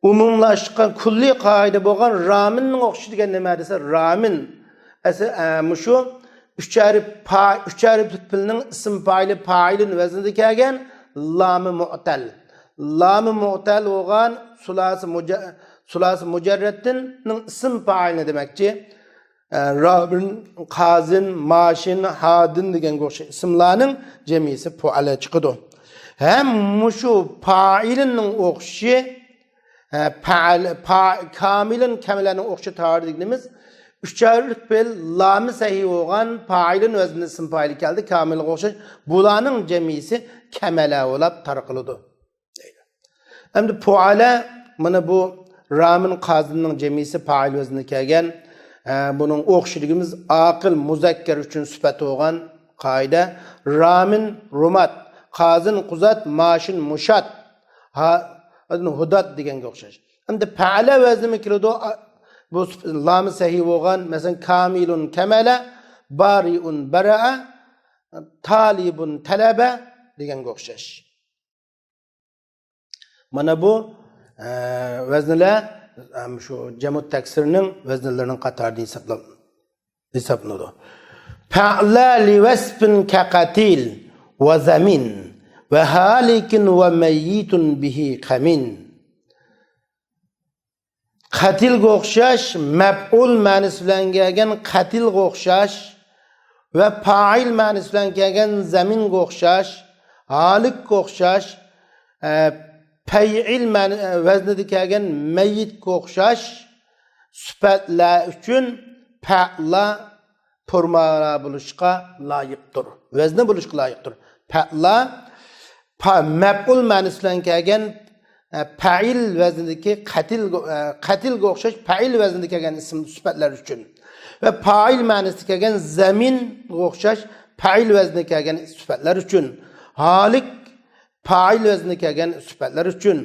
ئومۇملاشقان كۈللىي قائىدە بولغان رامىننىڭ ئوخشىشى دېگەن نېمە دېسە، رامىن ئەسلى، ئە، مۇشۇ ئۈچ ھەرپ پا-، ئۈچ ھەرپلىك پېئىلنىڭ ئىسىم پائىلى پائىلۇن ۋەزنىدە كەلگەن لامى مۇئتەل. لامى مۇئتەل بولغان سۇلاسى مۇجە-، سۇلاسى مۇجەررەتتىننىڭ ئىسىم پائىلى دېمەكچى. ئە، رابىن، قازىن، ماشىن، ھادىن دېگەنگە ئوخشاش ئىسىملارنىڭ جەمئىسى پۇئالە چىقىدۇ. ھەم مۇشۇ پائىلىنىڭ ئوخشىشى، ئە، پەئەل، پا-، كامىلۇن كەمەلەنىڭ ئوخشىشى تاۋارى دېگىنىمىز ئۈچ ھەرپلىك پېئىل لامى سەھىھ بولغان پائىلۇن ۋەزنىدە ئىسىم پائىلى كەلدى، كامىلغا ئوخشاش. بۇلارنىڭ جەمئىسى كەمەلە بولاپ تارقىلىدۇ. ئەمدى پۇئالە، مانا بۇ رامىن قازىننىڭ جەمئىسى پائىل ۋەزنىدە كەلگەن. ئە، بۇنىڭ ئوخشىشى دېگىنىمىز ئاقىل مۇزەككەر ئۈچۈن سۈپەت بولغان قائىدە. رامىن رۇمات، قازىن قۇزات، ماشىن مۇشات، ھا-، ھۇدات دېگەنگە ئوخشاش. ئەمدى پەئەلە ۋەزنىمۇ كېلىدۇ. ئا، بۇ سۈپ-، لامى سەھىھ بولغان، مەسىلەن، كامىلۇن كەمەلە، بارىئۇن بەرەئە، تالىبۇن تەلەبە دېگەنگە ئوخشاش. مانا بۇ، ئە، ۋەزنلەر ئە، شۇ جەمۇ تەكسىرنىڭ ۋەزنلىرىنىڭ قاتارىدا ھېسابلان-، ھېسابلىنىدۇ. پەئلا لىۋەسپىن كەقەتىل ۋە زەمىن ۋە ھالىكىن ۋە مەييىتۇن بىھى قەمىن. قەتىلگە ئوخشاش، مەپئۇل مەنىسى بىلەن كەلگەن قەتىلگە ئوخشاش ۋە پائىل مەنىسى بىلەن كەلگەن زەمىنگە ئوخشاش، ھالىككە ئوخشاش، ئە، پەيئىل مەن-، ئە، ۋەزنىدە كەلگەن مەييىتكە ئوخشاش سۈپەتلەر ئۈچۈن پەئلا پورمىلا بولۇشقا لايىقتۇر. ۋەزنى بولۇشقا لايىقتۇر. پەئلا، پا-، مەپئۇل مەنىسى بىلەن كەلگەن، ئە، پەئىل ۋەزنىدىكى قەتىل، ئە، قەتىلگە ئوخشاش پەئىل ۋەزنىدە كەلگەن ئىسىم سۈپەتلەر ئۈچۈن ۋە پائىل مەنىسىدە كەلگەن زەمىنگە ئوخشاش پەئىل ۋەزنىدە كەلگەن سۈپەتلەر ئۈچۈن، ھالىك پائىل ۋەزنىدە كەلگەن سۈپەتلەر ئۈچۈن،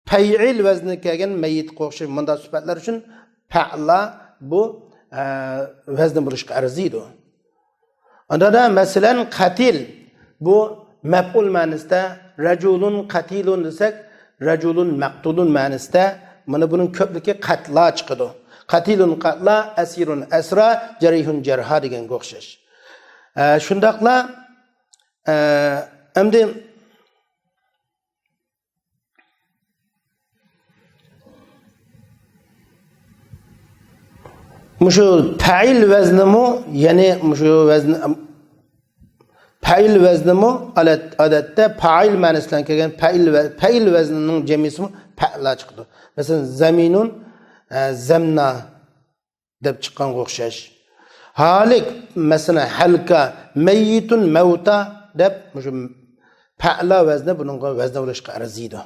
پەيئىل ۋەزنىگە كەلگەن مەييىتقا ئوخشاش مۇنداق سۈپەتلەر ئۈچۈن پەئلا بۇ، ئە، ۋەزنى بولۇشقا ئەرزىيدۇ. ئاندىن، مەسىلەن، قەتىل بۇ مەپئۇل مەنىسىدە، رەجۇلۇن قەتىلۇن دېسەك، رەجۇلۇن مەقتۇلۇن مەنىسىدە، مانا بۇنىڭ كۆپلۈكى قەتلا چىقىدۇ. قەتىلۇن قەتلا، ئەسىرۇن ئەسرا، جەرىھۇن جەرھا دېگەنگە ئوخشاش. ئە، شۇنداقلا، ئە، ئەمدى مۇشۇ پەئىل ۋەزنىمۇ، يەنى مۇشۇ ۋەزن، پەئىل ۋەزنىمۇ ئادەت-، ئادەتتە پائىل مەنىسى بىلەن كەلگەن پەئىل ۋە، پەئىل ۋەزنىنىڭ جەمئىيسىمۇ پەئلا چىقىدۇ. مەسىلەن، زەمىنۇن، ئە، زەمنا دەپ چىققانغا ئوخشاش. ھالىك، مەسىلەن، ھەلكا، مەييىتۇن مەۋتا دەپ مۇشۇ پەئلا ۋەزنى بۇنىڭغا ۋەزنى بولۇشقا ئەرزىيدۇ.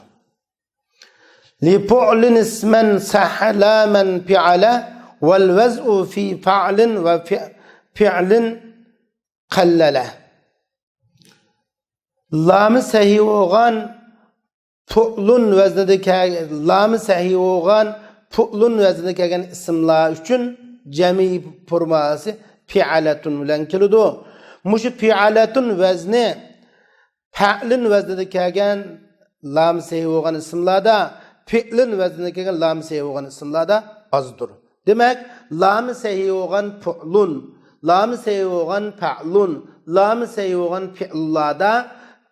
لىپۇئلىن ئىسمەن سەھە لامەن پىئەلە ۋەل ۋەزئۇ فى فەئلىن ۋە فى-، فىئلىن قەللەلە. لامى سەھىي بولغان پۇئلۇن ۋەزنىدە كەل-، لامى سەھىي بولغان پۇئلۇن ۋەزنىدە كەلگەن ئىسىملار ئۈچۈن جەمئىي فورمۇلاسى پىئەلەتۇن بىلەن كېلىدۇ. مۇشۇ پىئەلەتۇن ۋەزنى پەئلىن ۋەزنىدە كەلگەن لامى سەھىي بولغان ئىسىملاردا پىئلىن ۋەزنىدە كەلگەن لامى سەھىي بولغان ئىسىملاردا ئازدۇر. دېمەك، لامى سەھىي بولغان پۇئلۇن، لامى سەھىي بولغان پەئلۇن، لامى سەھىي بولغان پىئلۇنلاردا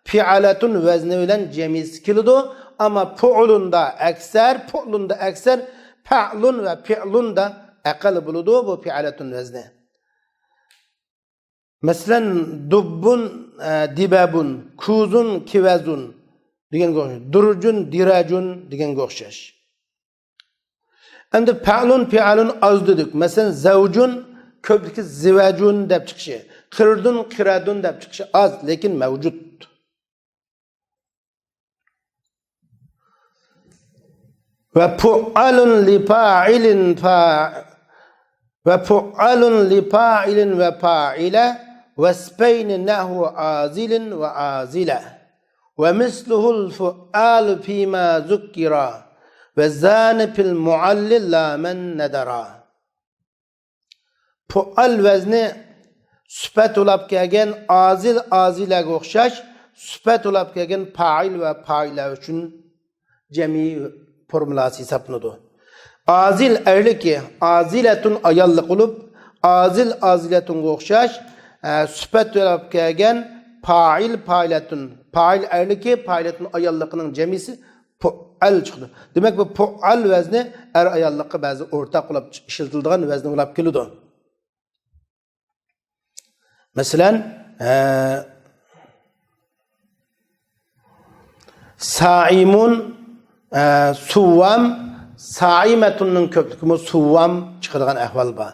پىئەلەتۇن ۋەزنى بىلەن جەمئىيسى كېلىدۇ. ئەمما پۇئلۇندا ئەكسەر، پۇئلۇندا ئەكسەر، پەئلۇن ۋە پىئلۇندا ئەقەل بولىدۇ بۇ پىئەلەتۇن ۋەزنى. مەسىلەن، دۇببۇن، ئە، دىبەبۇن، كۇزۇن، كىۋەزۇن دېگەنگە ئوخشاش. دۇرجۇن، دىراجۇن دېگەنگە ئوخشاش. ئەمدى پەئلۇن، پىئەلۇن ئاز دېدۇق. مەسىلەن، زەۋجۇن كۆپلۈكى زىۋەجۇن دەپ چىقىشى، قىردۇن، قىرەدۇن دەپ چىقىشى ئاز، لېكىن مەۋجۇت. ۋە پۇئەلۇن لىپائىلىن فا-، ۋە پۇئەلۇن لىپائىلىن ۋە پائىلە ۋەسپەينى نەھۋۇ ئازىلىن ۋە ئازىلە. ۋە مىسلۇھۇل فۇئالۇ فىما زۇككىرا ۋە زانى فىل مۇئەللى لامەن نەدەرا. پۇئال ۋەزنى سۈپەت بولاپ كەلگەن ئازىل، ئازىلەگە ئوخشاش سۈپەت بولاپ كەلگەن پائىل ۋە پائىلە ئۈچۈن جەمئىي فورمۇلاسى ھېسابلىنىدۇ. ئازىل ئەرلىكى، ئازىلەتۇن ئاياللىق بولۇپ، ئازىل، ئازىلەتۇنغا ئوخشاش، ئە، سۈپەت بولاپ كەلگەن پائىل، پائىلەتۇن، پائىل ئەرلىكى، پائىلەتۇن ئاياللىقىنىڭ جەمئىيسى پۇئەل چىقىدۇ. دېمەك، بۇ پۇئەل ۋەزنى ئەر ئاياللىققا بەزى ئورتاق بولۇپ ئىشلىتىلىدىغان ۋەزنى بولۇپ كېلىدۇ. مەسىلەن، ئە، سائىمۇن، ئە، سۇۋۋام، سائىمەتۇننىڭ كۆپلۈكىمۇ سۇۋۋام چىقىدىغان ئەھۋال بار.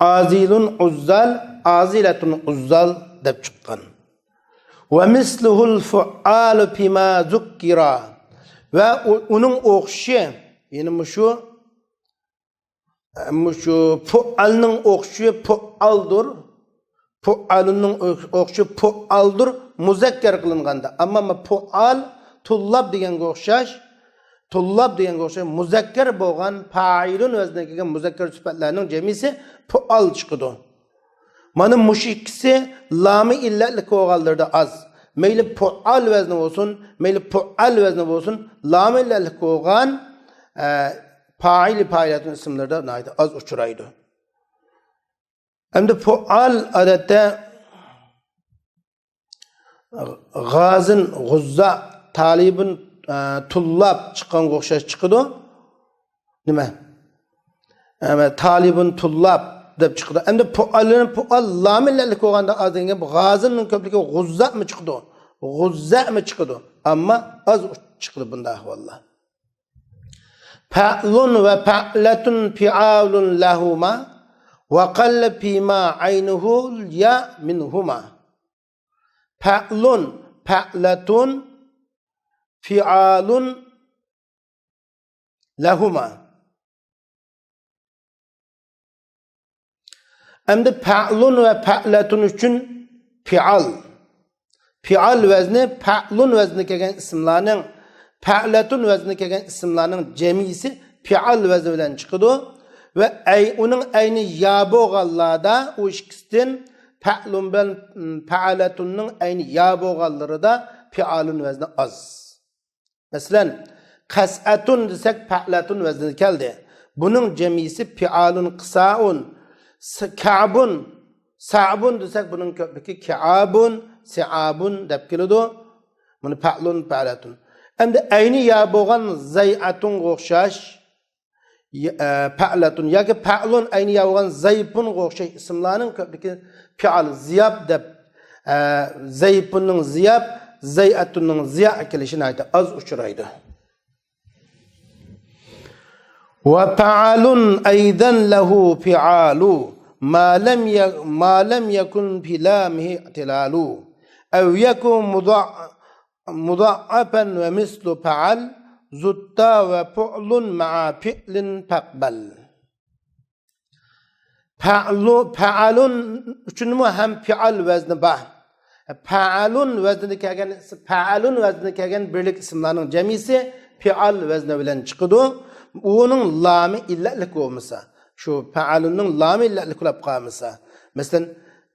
ئازىلۇن ئۇززال، ئازىلەتۇن ئۇززال دەپ چىققان. ۋە مىسلۇھۇل فۇئالۇ فىما زۇككىرا. ۋە ئۇ-، ئۇنىڭ ئوخشىشى، يەنى مۇشۇ، مۇشۇ پۇئالنىڭ ئوخشىشى پۇئالدۇر. پۇئالۇننىڭ ئوخشىشى پۇئالدۇر، مۇزەككەر قىلىنغاندا. ئەمما پۇئال، تۇللاب دېگەنگە ئوخشاش، تۇللاب دېگەنگە ئوخشاش مۇزەككەر بولغان پائىلۇن ۋەزنىگە كەلگەن مۇزەككەر سۈپەتلەرنىڭ جەمئىيسى پۇئال چىقىدۇ. مانا مۇشۇ ئىككىسى لامى ئىللەتلىك بولغانلىرىدا ئاز. مەيلى پۇئال ۋەزنى بولسۇن، مەيلى پۇئال ۋەزنى بولسۇن، لامى ئىللەتلىك بولغان، ئە، پائىل، پائىلەتۇن ئىسىملىرىدا ناھايىتى ئاز ئۇچرايدۇ. ئەمدى پۇئال ئادەتتە غازىن، غۇززا، تالىبۇن، ئە، تۇللاب چىققانغا ئوخشاش چىقىدۇ. نېمە؟ ئەمە، تالىبۇن تۇللاب دەپ چىقىدۇ. ئەمدى پۇئالنى، پۇئال لامى ئىللەتلىك بولغاندا ئاز دېگەن گەپ، غازىننىڭ كۆپلۈكى غۇززەمۇ چىقىدۇ. غۇززەمۇ چىقىدۇ. ئەمما ئاز چىقىدۇ بۇنداق ئەھۋاللار. پەئلۇن ۋە پەئلەتۇن پىئالۇن لەھۇما ۋە قەللە فىما ئەينۇھۇل يا مىنھۇما. پەئلۇن، پەئلەتۇن، پىئالۇن، لەھۇما. ئەمدى پەئلۇن ۋە پەئلەتۇن ئۈچۈن پىئال. پىئال ۋەزنى پەئلۇن ۋەزنى كەلگەن ئىسىملارنىڭ، پەئلەتۇن ۋەزنى كەلگەن ئىسىملارنىڭ جەمئىيسى پىئال ۋەزنى بىلەن چىقىدۇ. ۋە ئەي، ئۇنىڭ ئەينى يا بولغانلاردا ئۇ ئىككىسىدىن پەئلۇن بىلەن، م، پەئلەتۇننىڭ ئەينى يا بولغانلىرىدا پىئالۇن ۋەزنى ئاز. مەسىلەن، قەسئەتۇن دېسەك، پەئلەتۇن ۋەزنى كەلدى. بۇنىڭ جەمئىيسى پىئالۇن قىسائۇن. س-، كەئبۇن، سەئبۇن دېسەك، بۇنىڭ كۆپلۈكى كەئابۇن، سىئابۇن دەپ كېلىدۇ. مانا پەئلۇن، پەئلەتۇن. ئەمدى ئەينى يا بولغان زەيئەتۇنغا ئوخشاش، ي-، ئە، پەئلەتۇن ياكى پەئلۇن ئەينى يا بولغان زەيپۇنغا ئوخشاش ئىسىملارنىڭ كۆپلۈكى پىئال، زىياب دەپ، ئە، زەيپۇننىڭ زىياب، زەيئەتۇننىڭ زىيا كېلىشى ناھايىتى ئاز ئۇچرايدۇ. وفعل أيضا له فعال ما لم ي-، ما لم يكن في لامه اعتلال أو يكن مضاع-، مضاعفا ومثل فعل زدت وفعل مع فعل فاقبل. پەئلۇ، پەئەلۇن ئۈچۈنمۇ ھەم پىئال ۋەزنى بار. پەئەلۇن ۋەزنىدە كەلگەن، پەئەلۇن ۋەزنىدە كەلگەن بىرلىك ئىسىملارنىڭ جەمئىيسى پىئال ۋەزنى بىلەن چىقىدۇ. ئۇنىڭ لامى ئىللەتلىك بولمىسا، شۇ پەئەلۇننىڭ لامى ئىللەتلىك بولۇپ قالمىسا. مەسىلەن،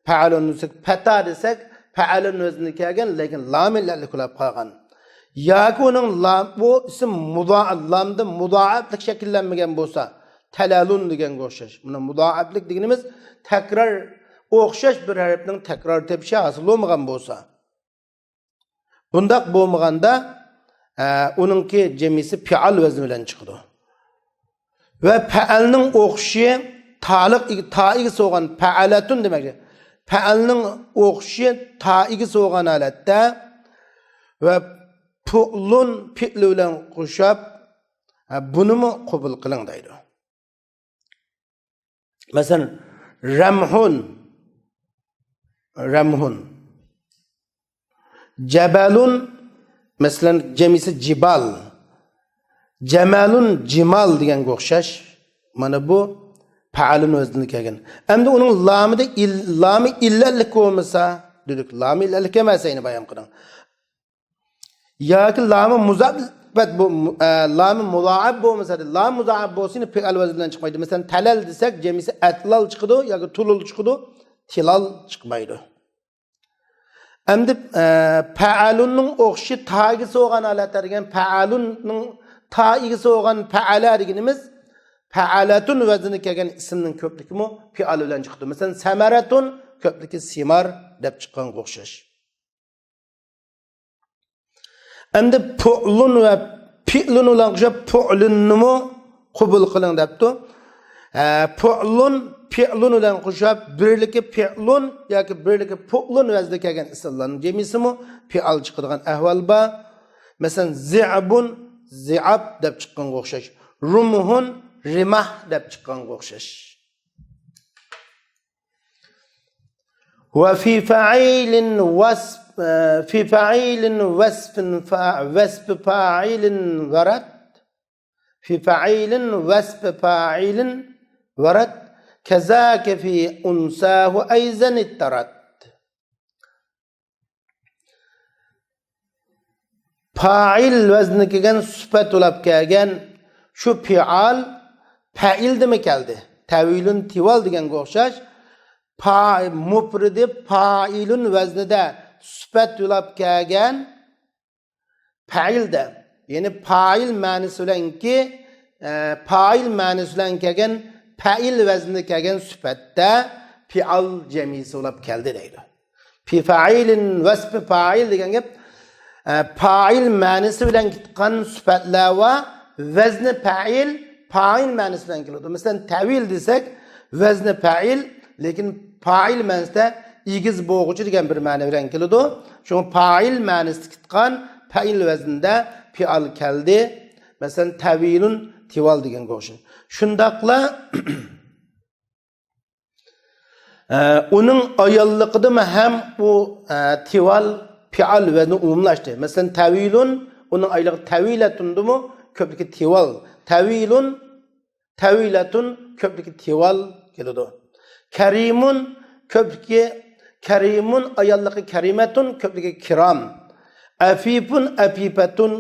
پەئەلۇن دېسەك، پەتا دېسەك، پەئەلۇن ۋەزنىدە كەلگەن، لېكىن لامى ئىللەتلىك بولۇپ قالغان. ياكى ئۇنىڭ لام، بۇ ئىسىم مۇدا-، لامدا مۇدائەپلىك شەكىللەنمىگەن بولسا، تەلەلۇن دېگەنگە ئوخشاش. مانا مۇدائەپلىك دېگىنىمىز تەكرار، ئوخشاش بىر ھەرپنىڭ تەكرار تېپىشى ھاسىل بولمىغان بولسا. بۇنداق بولمىغاندا، ئە، ئۇنىڭكى جەمئىيسى پىئال ۋەزنى بىلەن چىقىدۇ. ۋە پەئەلنىڭ ئوخشىشى تالىق ئىگ-، تا ئىگىسى بولغان پەئەلەتۇن دېمەكچى. پەئەلنىڭ ئوخشىشى تا ئىگىسى بولغان ھالەتتە ۋە پۇئلۇن پېئلى بىلەن قوشۇپ، ھە، بۇنىمۇ قوبۇل قىلىڭ دەيدۇ. مەسىلەن، رەمھۇن، رەمھۇن. جەبەلۇن، مەسىلەن، جەمئىسى جىبال. جەمەلۇن، جىمال دېگەنگە ئوخشاش. مانا بۇ پەئەلۇن ۋەزنىدىن كەلگەن. ئەمدى ئۇنىڭ لامىدا ئىل-، لامى ئىللەتلىك بولمىسا، دېدۇق، لامى ئىللەتلىك ئەمەس، ئەينى بايان قىلدىڭ. ياكى لامى مۇزاپەت بو-، ئە، لامى مۇزائەپ بولمىسا، لامى مۇزائەپ بولسا، يەنە پېئەل ۋەزنى بىلەن چىقمايدۇ. مەسىلەن، تەلەل دېسەك، جەمئىسى ئەتلال چىقىدۇ ياكى تۇلۇل چىقىدۇ، تىلال چىقمايدۇ. ئەمدى، ئە، پەئەلۇننىڭ ئوخشىشى تا ئىگىسى بولغان ھالەتتە دېگەن پەئەلۇننىڭ تا ئىگىسى بولغان پەئەلە دېگىنىمىز پەئەلەتۇن ۋەزنىگە كەلگەن ئىسىمنىڭ كۆپلۈكىمۇ پېئەل بىلەن چىقىدۇ. مەسىلەن، سەمەرەتۇن كۆپلۈكى سىمار دەپ چىققانغا ئوخشاش. ئەمدى پۇئلۇن ۋە پىئلۇن بىلەن قوشۇپ پۇئلۇننىمۇ قوبۇل قىلىڭ دەپتۇ. ھە، پۇئلۇن، پىئلۇن بىلەن قوشۇپ بىرلىكى پىئلۇن ياكى بىرلىكى پۇئلۇن ۋەزنىگە كەلگەن ئىسىملارنىڭ جەمئىسىمۇ پېئەل چىقىدىغان ئەھۋال بار. مەسىلەن، زىئبۇن، زىئاب دەپ چىققانغا ئوخشاش. رۇمھۇن، رىماھ دەپ چىققانغا ئوخشاش. وفي فعيل وصف، في فعيل وصف فا-، وصف فاعل ورد. في فعيل وصف فاعل ورد. كذاك في أنثاه أيضا اضطرد. پائىل ۋەزنىگە كەلگەن سۈپەت بولاپ كەلگەن شۇ پىئال پەئىلدىمۇ كەلدى. تەۋىلۇن تىۋال دېگەنگە ئوخشاش. پا-، مۇپرىدى پائىلۇن ۋەزنىدە سۈپەت بولاپ كەلگەن پەئىلدە. يەنى پائىل مەنىسى بىلەنكى، ئە، پائىل مەنىسى بىلەن كەلگەن، پەئىل ۋەزنىدە كەلگەن سۈپەتتە پىئال جەمئىسى بولاپ كەلدى دەيدۇ. پى فاعلىن، ۋەزنى پائىل دېگەن گەپ، ئە، پائىل مەنىسى بىلەن كېتىدىغان سۈپەتلەر ۋە ۋەزنى پەئىل، پائىل مەنىسى بىلەن كېلىدۇ. مەسىلەن، تەۋىل دېسەك، ۋەزنى پەئىل، لېكىن پائىل مەنىسىدە ئېگىز بوغۇچى دېگەن بىر مەنە بىلەن كېلىدۇ. شۇڭا پائىل مەنىسىدە كېتىدىغان پەئىل ۋەزنىدە پىئال كەلدى. مەسىلەن، تەۋىلۇن، تىۋال دېگەنگە ئوخشاش. شۇنداقلا ئە، ئۇنىڭ ئاياللىقىدىمۇ ھەم ئۇ، ئە، تىۋال، پىئال ۋەزنى ئومۇملاشتى. مەسىلەن، تەۋىلۇن، ئۇنىڭ ئاياللىقى تەۋىلەتۇندىمۇ كۆپلۈكى تىۋال. تەۋىلۇن، تەۋىلەتۇن كۆپلۈكى تىۋال كېلىدۇ. كەرىمۇن كۆپلۈكى، كەرىمۇن ئاياللىقى كەرىمەتۇن كۆپلۈكى كىرام. ئەفىپۇن، ئەپىپەتۇن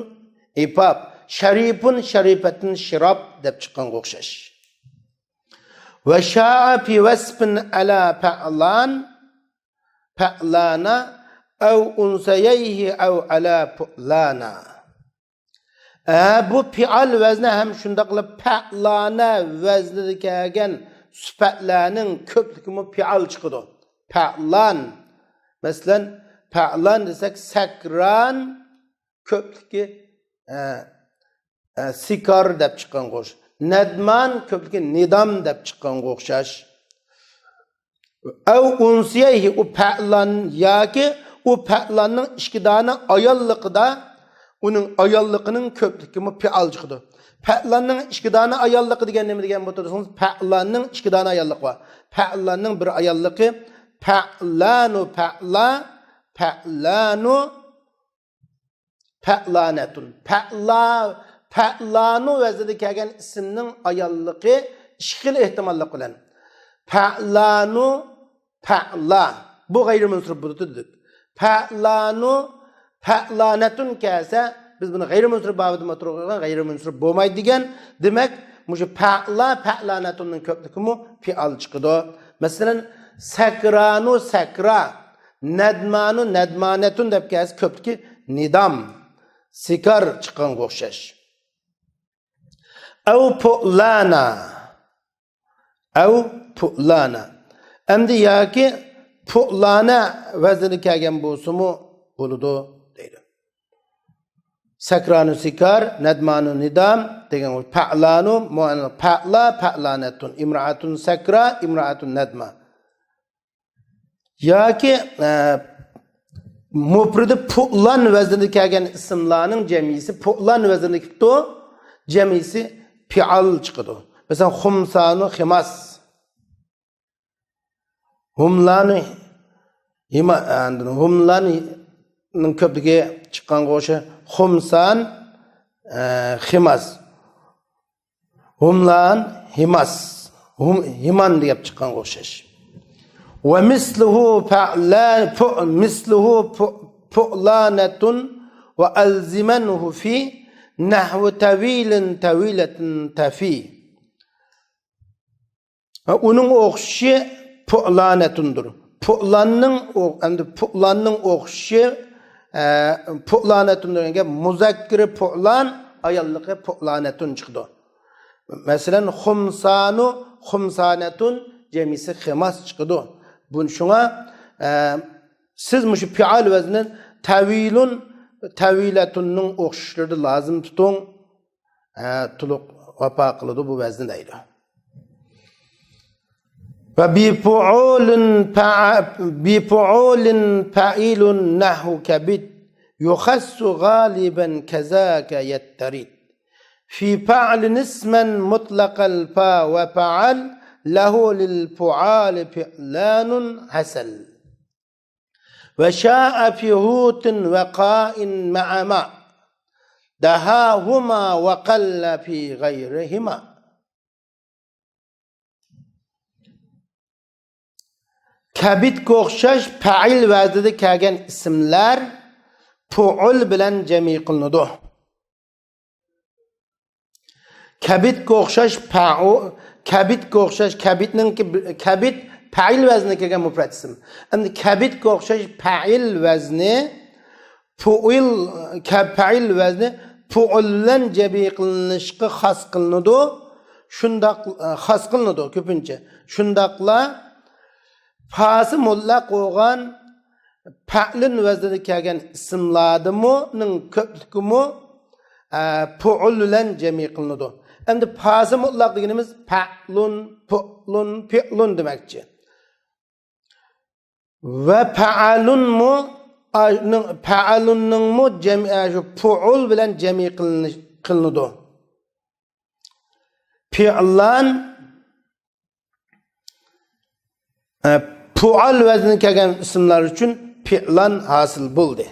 ئىپاپ. شەرىپۇن، شەرىپەتۇن شىراپ دەپ چىققانغا ئوخشاش. وشاع في وصف على فعلان، فعلانا، أو أنثييه أو على فعلانا. ئە، بۇ پىئال ۋەزنى ھەم شۇنداقلا پەئلانە ۋەزنىدە كەلگەن سۈپەتلەرنىڭ كۆپلۈكىمۇ پىئال چىقىدۇ. پەئلان. مەسىلەن، پەئلان دېسەك، سەكران، كۆپلۈكى، ئە، ئە، سىكار دەپ چىققانغا ئوخشاش. نەدمان كۆپلۈكى نىدام دەپ چىققانغا ئوخشاش. ئەۋ ئۇنسىيەيھى، ئۇ پەئلان ياكى ئۇ پەئلاننىڭ ئىككى دانە ئاياللىقىدا، ئۇنىڭ ئاياللىقىنىڭ كۆپلۈكىمۇ پىئال چىقىدۇ. پەئلاننىڭ ئىككى دانە ئاياللىقى دېگەن نېمە دېگەن بولىدۇ دېسىڭىز، پەئلاننىڭ ئىككى دانە ئاياللىقى بار. پەئلاننىڭ بىر ئاياللىقى پەئلانۇ پەئلا، پەئلانۇ پەئلانەتۇن. پەئلا، پەئلانۇ ۋەزنىدە كەلگەن ئىسىمنىڭ ئاياللىقى ئىككى خىل ئېھتىماللىق بىلەن. پەئلانۇ، پەئلا. بۇ غەيرىي مۇنسىرىپ بولىدۇ دېدۇق. پەئلانۇ، پەئلانەتۇن كەلسە، بىز بۇنى غەيرىي مۇنسىرىپ بابىدا ئوتتۇرىغا قويغان غەيرىي مۇنسىرىپ بولمايدۇ دېگەن. دېمەك، مۇشۇ پەئلا، پەئلانەتۇننىڭ كۆپلۈكىمۇ پىئال چىقىدۇ. مەسىلەن، سەكرانۇ، سەكرا. نەدمانۇ، نەدمانەتۇن دەپ كەلسە، كۆپلۈكى نىدام، سىكار چىققانغا ئوخشاش. ئەۋ پۇئلانا. ئەۋ پۇئلانا. ئەمدى ياكى پۇئلانە ۋەزنىدە كەلگەن بولسىمۇ بولىدۇ دەيدۇ. سەكرانۇ سىكار، نەدمانۇ نىدام دېگەن پەئلانۇ، مۇئەننەس پەئلا، پەئلانەتۇن، ئىمرائەتۇن سەكرا، ئىمرائەتۇن نەدما. ياكى، ئە، مۇپرىدى پۇئلان ۋەزنىدە كەلگەن ئىسىملارنىڭ جەمئىيسى پۇئلان ۋەزنىدە كېلىپتۇ، جەمئىيسى پىئال چىقىدۇ. مەسىلەن، خۇمسانۇ خىماس. ھۇملانى ھىما-، ئاندىن ھۇملاننىڭ كۆپلۈكى چىققانغا ئوخشاش. خۇمسان، ئە، خىماس. ھۇملان، ھىماس. ھۇم-، ھىمان دەپ چىققانغا ئوخشاش. ومثله فعلا-، فع-، مثله فع-، فعلانة وألزمنه في نحو طويل طويلة طفي. ھە، ئۇنىڭ ئوخشىشى پۇئلانەتۇندۇر. پۇئلاننىڭ ئو-، ئەمدى پۇئلاننىڭ ئوخشىشى، ئە، پۇئلانەتۇن دېگەن گەپ مۇزەككىرى پۇئلان، ئاياللىقى پۇئلانەتۇن چىقىدۇ. مەسىلەن، خۇمسانۇ، خۇمسانەتۇن، جەمئىسى خىماس چىقىدۇ. بۇ، شۇڭا، ئە، سىز مۇشۇ پىئال ۋەزنى تەۋىلۇن، تەۋىلەتۇننىڭ ئوخشىشلىرىدا لازىم تۇتۇڭ. ھە، تولۇق ۋاپا قىلىدۇ بۇ ۋەزنى دەيدۇ. وبفعول فع-، بفعول فعل نحو كبد يخص غالبا كذاك يضطرد. في فعل اسما مطلق الفا وفعل له للفعال فعلان حصل. وشاع في هوت وقاء مع ما دهاهما وقل في غيرهما. كبدكە ئوخشاش پەئىل ۋەزنىدە كەلگەن ئىسىملەر پۇئۇل بىلەن جەمئىي قىلىنىدۇ. كەبدكە ئوخشاش پەئۇ-، كەبدكە ئوخشاش، كەبدنىڭكى، كەبد پەئىل ۋەزنىگە كەلگەن مۇپرەت ئىسىم. ئەمدى كەبدكە ئوخشاش پەئىل ۋەزنى، پۇئۇل، كە-، پەئىل ۋەزنى پۇئۇل بىلەن جەمئىي قىلىنىشقا خاس قىلىنىدۇ. شۇنداق، ئە، خاس قىلىنىدۇ كۆپىنچە. شۇنداقلا پاسى مۇتلەق بولغان پەئلۇن ۋەزنىدە كەلگەن ئىسىملاردىمۇ، نىڭ كۆپلۈكىمۇ، ئە، پۇئۇل بىلەن جەمئىي قىلىنىدۇ. ئەمدى پاسى مۇتلەق دېگىنىمىز پەئلۇن، پۇئلۇن، پىئلۇن دېمەكچى. ۋە پەئەلۇنمۇ، ئا، نىڭ، پەئەلۇننىڭمۇ جەم-، ئە، شۇ پۇئۇل بىلەن جەمئىي قىلىنىش-، قىلىنىدۇ. پىئلان، ئە، پۇئال ۋەزنى كەلگەن ئىسىملار ئۈچۈن پىئلان ھاسىل بولدى.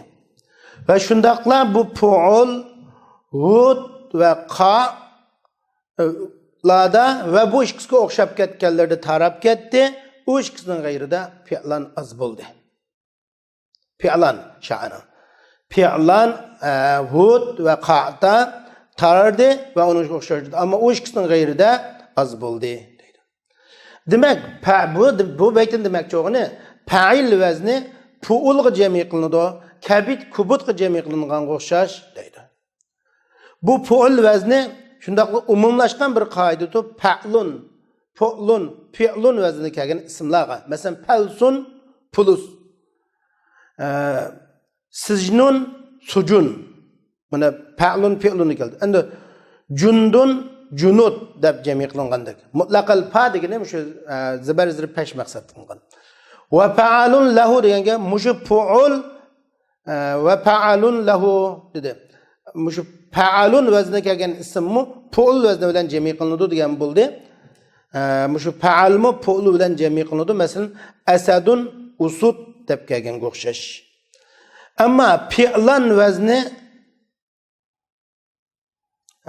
ۋە شۇنداقلا بۇ پۇئۇل، ھۇد ۋە قا، ئە، لاردا ۋە بۇ ئىككىسىگە ئوخشاپ كەتكەنلىرىدە تاراپ كەتتى. ئۇ ئىككىسىنىڭ غەيرىدە پىئلان ئاز بولدى. پىئلان شائىرنىڭ. پىئلان، ئە، ھۇد ۋە قائتا تاردى ۋە ئۇنىڭغا ئوخشاش. ئەمما ئۇ ئىككىسىنىڭ غەيرىدە ئاز بولدى دەيدۇ. دېمەك، پە-، بۇ، بۇ بەيتتىن دېمەكچى بولغىنى، پەئىل ۋەزنى پۇئۇلغا جەمئىي قىلىنىدۇ، كەبىت كۇبۇتقا جەمئىي قىلىنغانغا ئوخشاش دەيدۇ. بۇ پۇئۇل ۋەزنى شۇنداقلا ئومۇملاشقان بىر قائىدىدۇر. پەئلۇن، پۇئلۇن، پىئلۇن ۋەزنىدە كەلگەن ئىسىملارغا. مەسىلەن، پەلسۇن، پۇلۇس. ئە، سىجنۇن، سۇجۇن. مانا پەئلۇن، پىئلۇن كەلدى. ئەمدى جۇندۇن، جۇنۇد دەپ جەمئىي قىلىنغاندەك. مۇتلەقەل پا دېگىنى مۇشۇ، ئە، زىبەر زىر پەش مەقسەت قىلىنغان. ۋە پەئەلۇن لەھۇ دېگەنگە مۇشۇ پۇئۇل، ئە، ۋە پەئەلۇن لەھۇ دېدى. مۇشۇ پەئەلۇن ۋەزنىگە كەلگەن ئىسىممۇ پۇئۇل ۋەزنى بىلەن جەمئىي قىلىنىدۇ دېگەن بولدى. ئە، مۇشۇ پەئەلمۇ پۇئۇل بىلەن جەمئىي قىلىنىدۇ. مەسىلەن، ئەسەدۇن ئۇسۇد دەپ كەلگەنگە ئوخشاش. ئەمما پىئلان ۋەزنى،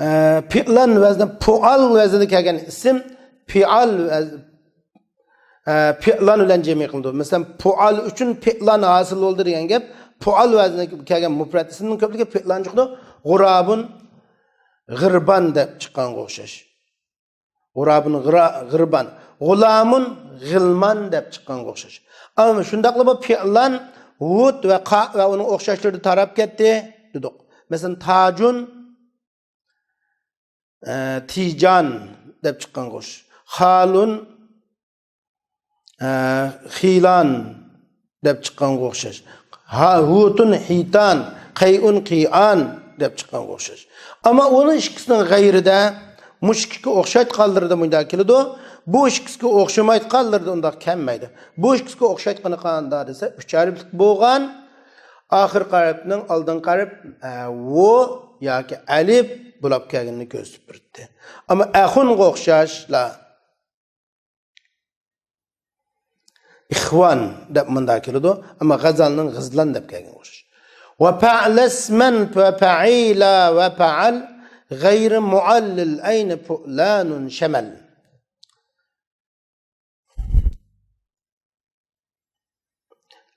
ئە، پىئلان ۋەزنى، پۇئال ۋەزنىدە كەلگەن ئىسىم پىئال ۋەز-، ئە، پىئلان بىلەن جەمئىي قىلىنىدۇ. مەسىلەن، پۇئال ئۈچۈن پىئلان ھاسىل بولدى دېگەن گەپ. پۇئال ۋەزنىگە كەلگەن مۇپرەت ئىسىمنىڭ كۆپلۈكى پىئلان چىقىدۇ. غۇرابۇن، غىربان دەپ چىققانغا ئوخشاش. غۇرابۇن، غىرا-، غىربان. غۇلامۇن، غىلمان دەپ چىققانغا ئوخشاش. ئەمما شۇنداقلا بۇ پىئلان ھۇد ۋە قا ۋە ئۇنىڭ ئوخشاشلىرىدا تاراپ كەتتى دېدۇق. مەسىلەن، تاجۇن، ئە، تىجان دەپ چىققانغا ئوخشاش. خالۇن، ئە، خىلان دەپ چىققانغا ئوخشاش. ھا، ھۇتۇن، ھىتان، قەيئۇن، قىئان دەپ چىققانغا ئوخشاش. ئەمما ئۇنىڭ ئىككىسىنىڭ غەيرىدە مۇشۇ ئىككىگە ئوخشايدىغانلىرىدا مۇنداق كېلىدۇ. بۇ ئىككىسىگە ئوخشىمايدىغانلىرىدا ئۇنداق كەلمەيدۇ. بۇ ئىككىسىگە ئوخشايدىغىنى قانداق دېسە، ئۈچ ھەرپلىك بولغان، ئاخىرقى ھەرپنىڭ ئالدىنقى ھەرپ، ئە، ۋو ياكى ئەلىپ بولاپ كەلگىنىنى كۆرسىتىپ بېرىدۇ. ئەمما ئەخۇنغا ئوخشاشلا، ئىخۋان دەپ مۇنداق كېلىدۇ، ئەمما غەزەلنىڭ غىزلان دەپ كەلگەنگە ئوخشاش. ۋە پەئلەسمەن ۋە پەئىلا ۋە پەئەل غەيرى مۇئەللىل ئەينى پۇئلانۇن شەمەل.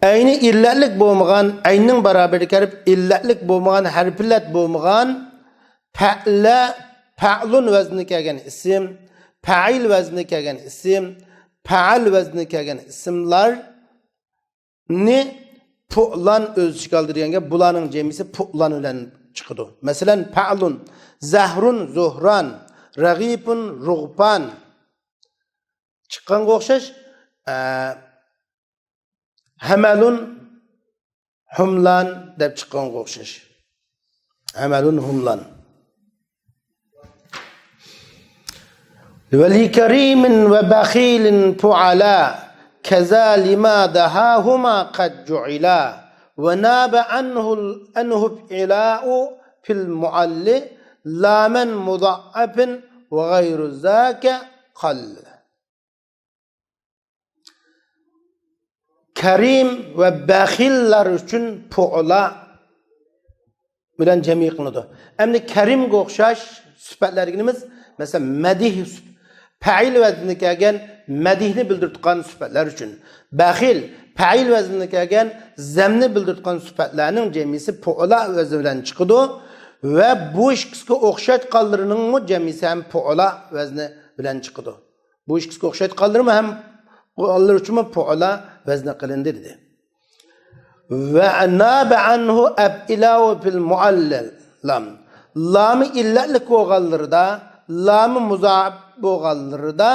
ئەينى ئىللەتلىك بولمىغان، ئەيننىڭ باراۋىرىدىكى ھەرپ ئىللەتلىك بولمىغان، ھەرپىللەت بولمىغان پەئلە، پەئلۇن ۋەزنىگە كەلگەن ئىسىم، پەئىل ۋەزنىگە كەلگەن ئىسىم، پەئەل ۋەزنىگە كەلگەن ئىسىملارنى پۇئلان ئۆز ئىچىگە ئالىدۇ دېگەن گەپ، بۇلارنىڭ جەمئىيسى پۇئلان بىلەن چىقىدۇ. مەسىلەن، پەئلۇن، زەھرۇن، زۇھران، رەغىپۇن، رۇغپان. چىققانغا ئوخشاش، ئە، ھەمەلۇن، ھۇملان دەپ چىققانغا ئوخشاش. ھەمەلۇن، ھۇملان. ولكريم وبخيل فعلا، كذا لما دهاهما قد جعلا، وناب عنه، عنه افعلاء في المعل، لا من مضاعف وغير ذاك قل. كريم وبخيل لار ئۈچۈن فعلا بىلەن جەمئىي قىلىنىدۇ. ئەمدى كەرىمگە ئوخشاش سۈپەتلەر دېگىنىمىز، مەسىلەن، مەدىھ سۈپ-، پەئىل ۋەزنىگە كەلگەن مەدىھنى بىلدۈرىدىغان سۈپەتلەر ئۈچۈن. بەخىل، پەئىل ۋەزنىگە كەلگەن زەمنى بىلدۈرىدىغان سۈپەتلەرنىڭ جەمئىيسى فعلا ۋەزنى بىلەن چىقىدۇ. ۋە بۇ ئىككىسىگە ئوخشايدىغانلىرىنىڭمۇ جەمئىيسى ھەم فعلا ۋەزنى بىلەن چىقىدۇ. بۇ ئىككىسىگە ئوخشايدىغانلىرىمۇ ھەم ئۇلار ئۈچۈنمۇ فعلا ۋەزنى قىلىندى دېدى. وناب عنه افعلاء في المعل، لام. لامى ئىللەتلىك بولغانلىرىدا، لامى مۇزائىپ بولغانلىرىدا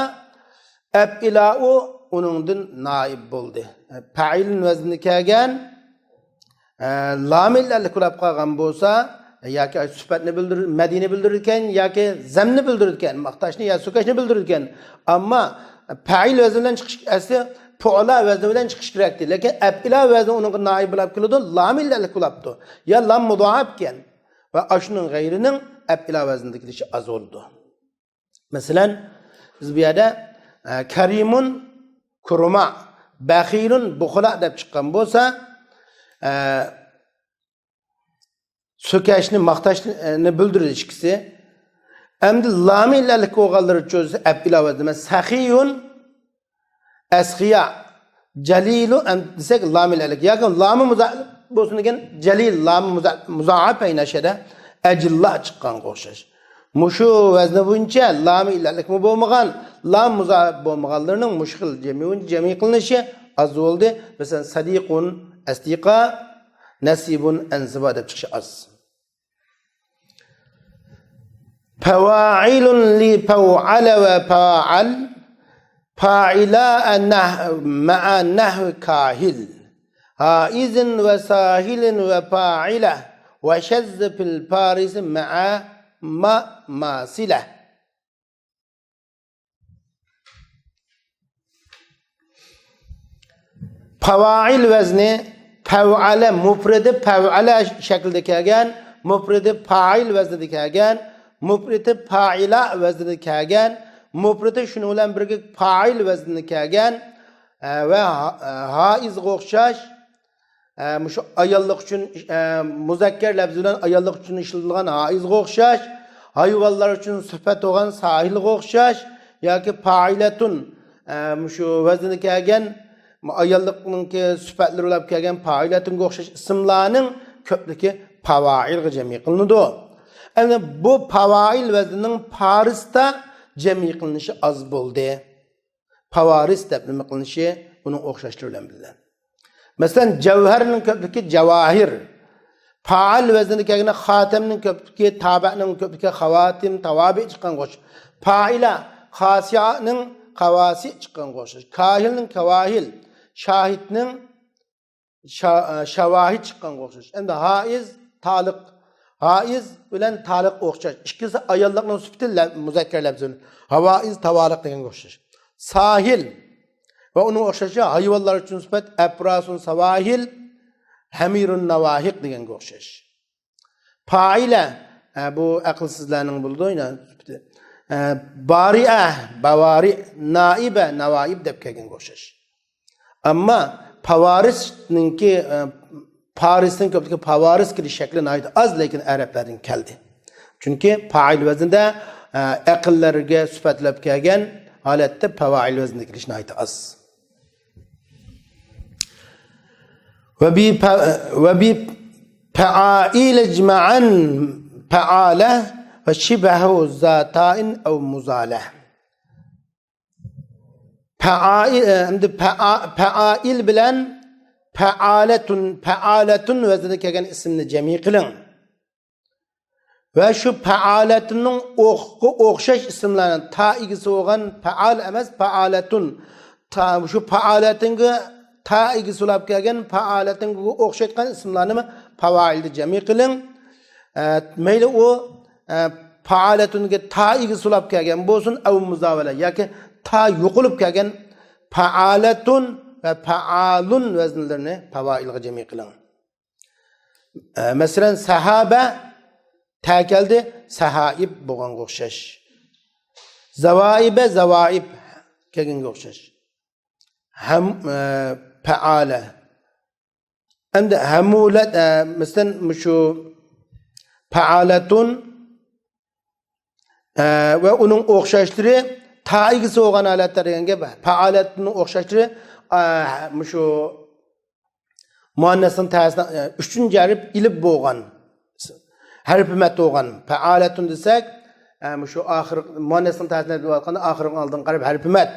ئەپئىلاۇ ئۇنىڭدىن نائىب بولدى. پەئىلۇن ۋەزنىدە كەلگەن، ئە، لامى ئىللەتلىك بولۇپ قالغان بولسا، ياكى سۈپەتنى بىلدۈر-، مەدھنى بىلدۈرىدىكەن، ياكى زەمنى بىلدۈرىدىكەن، ماختاشنى يا سۆكەشنى بىلدۈرىدىكەن. ئەمما پەئىل ۋەزنى بىلەن چىقىش، ئەسلى پۇئلا ۋەزنى بىلەن چىقىش كېرەكتى. لېكىن ئەپئىلا ۋەزنى ئۇنىڭغا نائىب بولۇپ كېلىدۇ، لامى ئىللەتلىك بولۇپتۇ. يا لام مۇزائىپكەن. ۋە ئاشۇنىڭ غەيرىنىڭ ئەپئىلا ۋەزنىدە كېلىشى ئاز بولىدۇ. مەسىلەن، بىز بۇ يەردە، ئە، كەرىمۇن كۇرۇما، بەخىلۇن بۇخلا دەپ چىققان بولسا، ئە، سۆكەشنى، ماختاشنى بىلدۈرىدۇ ئىككىسى. ئەمدى لامى ئىللەتلىك بولغانلىرى ئۈچۈن ئەپئىلا ۋەزنى. سەخىيۇن، ئەسخىيا، جەلىلۇ ئەم-، دېسەك، لامى ئىللەتلىك. ياكى لامى مۇزا-، بولسۇن دېگەن، جەلىل، لامى مۇزا-، مۇزائىپ ئەينەشەدە، ئەجىللا چىققانغا ئوخشاش. مۇشۇ ۋەزنى بويىچە لامى ئىللەتلىكمۇ بولمىغان، لامى مۇزائىپ بولمىغانلىرىنىڭ مۇشۇ خىل جەمئىي، جەمئىي قىلىنىشى ئاز بولدى. مەسىلەن، سەدىقۇن، ئەستىقا، نەسىبۇن، ئەنسىبا دەپ چىقىشى ئاز. پەۋائىلۇن لى پەۋئەلە ۋە پائەل، پائىلا نەھ-، مەئە نەھۋى كاھىل، ھائىزىن ۋە ساھىلىن ۋە پائىلە، ۋە شەززە پىل پارىسى مەئە ما ماسىلە. پەۋائىل ۋەزنى پەۋئەلە، مۇپرىدى پەۋئەلە شەكلىدە كەلگەن، مۇپرىدى پائىل ۋەزنىدە كەلگەن، مۇپرىدى پائىلا ۋەزنىدە كەلگەن، مۇپرىدى شۇنىڭ بىلەن بىرگە پائىل ۋەزنىدە كەلگەن، ئە، ۋە ھا-، ئە، ھائىزغا ئوخشاش، ئە، مۇشۇ ئاياللىق ئۈچۈن، ئە، مۇزەككەر لەپزى بىلەن ئاياللىق ئۈچۈن ئىشلىتىلغان ھائىزغا ئوخشاش، ھايۋانلار ئۈچۈن سۈپەت بولغان ساھىلغا ئوخشاش ياكى پائىلەتۇن، ئە، مۇشۇ ۋەزنىدە كەلگەن ئاياللىقنىڭكى سۈپەتلىرى بولۇپ كەلگەن پائىلەتۇنغا ئوخشاش ئىسىملارنىڭ كۆپلۈكى پەۋائىلغا جەمئىي قىلىنىدۇ. ئەمدى بۇ پەۋائىل ۋەزنىنىڭ پارستا جەمئىي قىلىنىشى ئاز بولدى. پەۋارىس دەپ نېمە قىلىنىشى ئۇنىڭ ئوخشاشلىرى بىلەن بىللە. مەسىلەن، جەۋھەرنىڭ كۆپلۈكى جاۋاھىر. پائىل ۋەزنىدە كەلگەندە خاتەمنىڭ كۆپلۈكى، تابەنىڭ كۆپلۈكى خاۋاتىم، تاۋابى چىققانغا ئوخشاش. پائىلە، خاسىئەنىڭ قاۋاسى چىققانغا ئوخشاش. كاھىلنىڭ كاۋاھىل، شاھىدنىڭ شا-، شاۋاھىد چىققانغا ئوخشاش. ئەمدى ھائىز، تالىق. ھائىز بىلەن تالىق ئوخشاش. ئىككىسى ئاياللىقنىڭ سۈپىتى لە-، مۇزەككەر لەپزى. ھاۋائىز، تاۋالىق دېگەنگە ئوخشاش. ساھىل ۋە ئۇنىڭ ئوخشاش ھايۋانلار ئۈچۈن سۈپەت ئەپراسۇن ساۋاھىل، ھەمىرۇن ناۋاھىق دېگەنگە ئوخشاش. پائىلە، ئە، بۇ ئەقىلسىزلەرنىڭ بولىدۇ، يەنە سۈپىتى. ئە، بارىئە، باۋارى، نائىبە، ناۋائىب دەپ كەلگەنگە ئوخشاش. ئەمما پاۋارىسنىڭكى، ئە، پارىسنىڭ كۆپلۈكى پاۋارىس كېلىش شەكلى ناھايىتى ئاز، لېكىن ئەرەبلەردىن كەلدى. چۈنكى پائىل ۋەزنىدە، ئە، ئەقىللەرگە سۈپەتلەپ كەلگەن ھالەتتە پەۋائىل ۋەزنىدە كېلىش ناھايىتى ئاز. ۋە بى پە-، ۋە بى پەئائىل ئىجمەئەن پەئالە ۋە شىبەھۇ زاتائىن ئەۋ مۇزالە. پەئائىل، ئەمدى پەئا-، پەئائىل بىلەن پەئالەتۇن، پەئالەتۇن ۋەزنىدە كەلگەن ئىسىمنى جەمئىي قىلىڭ. ۋە شۇ پەئالەتۇننىڭ ئوخ-، ئوخشاش ئىسىملارنى تا ئىگىسى بولغان پەئال ئەمەس، پەئالەتۇن. تا، شۇ پەئالەتۇنغا تا ئىگىسى بولۇپ كەلگەن پەئالەتۇنغا ئوخشايدىغان ئىسىملارنى پەۋائىلدە جەمئىي قىلىڭ. ئە، مەيلى ئۇ، ئە، پەئالەتۇنغا تا ئىگىسى بولۇپ كەلگەن بولسۇن، ئەۋ مۇزاۋەلە ياكى تا يوقىلىپ كەلگەن پەئالەتۇن ۋە پەئالۇن ۋەزنلىرىنى پەۋائىلغا جەمئىي قىلىڭ. ئە، مەسىلەن، سەھابە، تە كەلدى، سەھائىب بولغانغا ئوخشاش. زاۋائىبە، زاۋائىب كەلگەنگە ئوخشاش. ھەم، ئە، پەئالە. ئەمدى ھەمۇلەت، ئە، مەسىلەن، مۇشۇ پەئالەتۇن، ئە، ۋە ئۇنىڭ ئوخشاشلىرى تا ئىگىسى بولغان ھالەتتە دېگەن گەپ. پەئالەتۇننىڭ ئوخشاشلىرى، ئە، مۇشۇ مۇئەننەسنىڭ تەسىنى، ئە، ئۈچىنچى ھەرپ ئېلىپ بولغان، ھەرپى مەد بولغان. پەئالەتۇن دېسەك، ئە، مۇشۇ ئاخىر، مۇئەننەسنىڭ تەسىنى ئېلىپ بولغاندا ئاخىرىغا ئالدىن قاراپ ھەرپى مەد.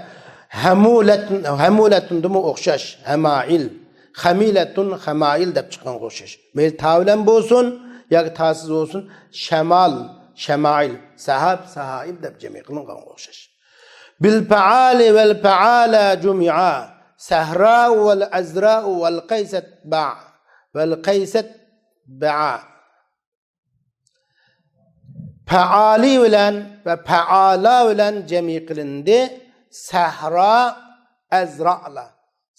ھەمۇلەتۇن، ھەمۇلەتۇندىمۇ ئوخشاش. ھەمائىل، خەمىلەتۇن، خەمائىل دەپ چىققانغا ئوخشاش. مەيلى تا بىلەن بولسۇن، ياكى تاسىز بولسۇن، شامال، شامائىل، سەھاب، سەھائىب دەپ جەمئىي قىلىنغانغا ئوخشاش. بىل پەئالى ۋەل پەئالا جۇمىئا، سەھراۇ ۋەل ئەزراۇ ۋەل قەيسەت بەئا، ۋەل قەيسەت بەئا. پەئالى بىلەن ۋە پەئالا بىلەن جەمئىي قىلىندى. سەھرا، ئەزرائلا.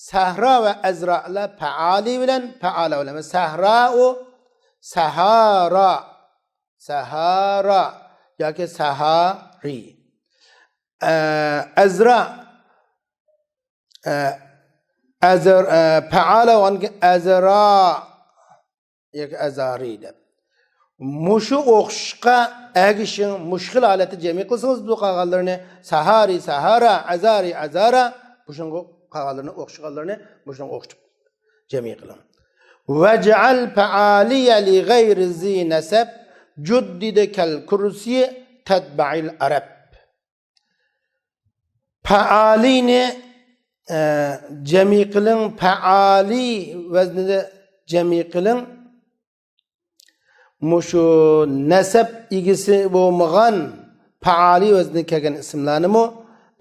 سەھرا ۋە ئەزرائلا پەئالى بىلەن، پەئالا بىلەن. ۋە سەھراۇ، سەھارا، سەھارا ياكى سەھارى. ئە، ئەزرا، ئە، ئەزر-، ئە، پەئالا بولغاندىن كېيىن ئەزرا ياكى ئەزارى دەپ. مۇشۇ ئوخشىشقا ئەگىشىڭ، مۇشۇ خىل ھالەتتە جەمئىي قىلسىڭىز بۇ قالغانلىرىنى، سەھارى، سەھارا، ئەزارى، ئەزارا، مۇشۇنىڭغا قالغانلىرىنى، ئوخشىغانلىرىنى مۇشۇنىڭغا ئوخشىتىپ جەمئىي قىلىڭ. ۋەجئەل پەئالىيە لىغەيرى زى نەسەب جۇددىدە كەل كۇرسى تەتبەئىل ئەرەب. پەئالىنى، ئە، جەمئىي قىلىڭ، پەئالى ۋەزنىدە جەمئىي قىلىڭ. مۇشۇ نەسەب ئىگىسى بولمىغان پەئالى ۋەزنىگە كەلگەن ئىسىملارنىمۇ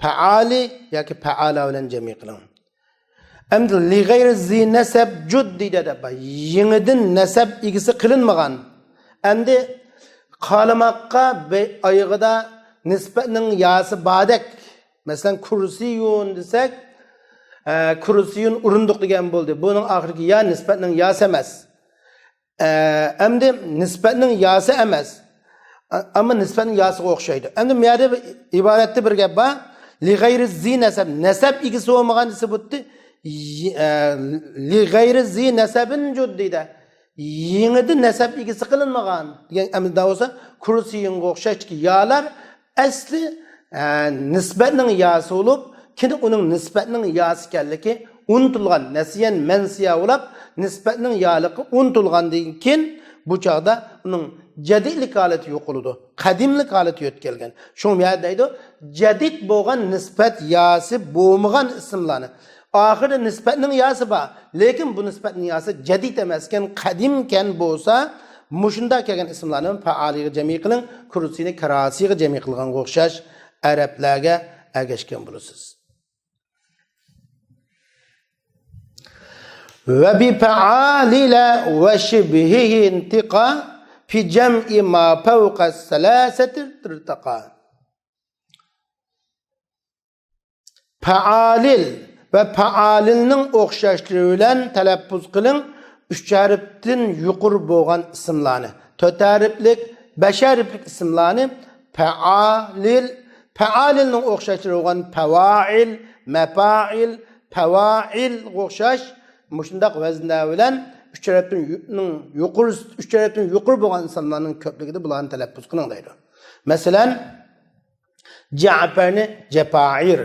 پەئالى ياكى پەئالا بىلەن جەمئىي قىلىڭ. ئەمدى لىغەيرى زى نەسەب جۇددىدە دەپ بار. يېڭىدىن نەسەب ئىگىسى قىلىنمىغان. ئەمدى قالىماققا بە-، ئايىغىدا نىسبەتنىڭ ياسى باردەك. مەسىلەن، كۇرسىيۇن دېسەك، ئە، كۇرسىيۇن ئورۇندۇق دېگەن بولدى. بۇنىڭ ئاخىرىدىكى يا نىسبەتنىڭ ياسى ئەمەس. ئە، ئەمدى نىسبەتنىڭ ياسى ئەمەس. ئە، ئەمما نىسبەتنىڭ ياسىغا ئوخشايدۇ. ئەمدى بۇ يەردە ئىبارەتتە بىر گەپ بار. لىغەيرى زى نەسەب. نەسەب ئىگىسى بولمىغان دېسە بۇتتى. ي-، ئە، لىغەيرى زى نەسەبىن جۇددىدە. يېڭىدىن نەسەب ئىگىسى قىلىنمىغان دېگەن ئەمدى بولسا كۇرسىيۇنغا ئوخشاشتىكى يالار ئەسلى، ئە، نىسبەتنىڭ ياسى بولۇپ، كېيىن ئۇنىڭ نىسبەتنىڭ ياسى ئىكەنلىكى ئۇنتۇلغان، نەسىيەن مەنسىيا بولاپ، نىسبەتنىڭ يالىقى ئۇنتۇلغاندىن كېيىن، بۇ چاغدا ئۇنىڭ جەدىدلىك ھالىتى يوقىلىدۇ، قەدىملىك ھالىتى يۆتكەلگەن. شۇڭا بۇ يەردە دەيدۇ، جەدىد بولغان نىسبەت ياسى بولمىغان ئىسىملارنى. ئاخىرىدا نىسبەتنىڭ ياسى بار، لېكىن بۇ نىسبەتنىڭ ياسى جەدىد ئەمەسكەن، قەدىمكەن بولسا، مۇشۇنداق كەلگەن ئىسىملارنى پائالىغا جەمئىي قىلىڭ، كۇرسىنى كاراسىغا جەمئىي قىلغانغا ئوخشاش ئەرەبلەرگە ئەگەشكەن بولىسىز. ۋە بى پەئالىلە ۋە شىبھىھى ئىنتىقا، پى جەمئى ما پەۋقە سەلاسەتى ئىرتەقا. پەئالىل ۋە پەئالىلنىڭ ئوخشاشلىرى بىلەن تەلەپپۇز قىلىڭ، ئۈچ ھەرپتىن يۇقىرى بولغان ئىسىملارنى، تۆت ھەرپلىك، بەش ھەرپلىك ئىسىملارنى پەئالىل، پەئالىلنىڭ ئوخشاشلىرى بولغان پەۋائىل، مەپائىل، پەۋائىلغا ئوخشاش مۇشۇنداق ۋەزنلەر بىلەن ئۈچ ھەرپتىن يۇ-، نىڭ يۇقىرى، ئۈچ ھەرپتىن يۇقىرى بولغان ئىسىملارنىڭ كۆپلۈكىدە بۇلارنى تەلەپپۇز قىلىڭ دەيدۇ. مەسىلەن، جەئپەرنى جەپائىر،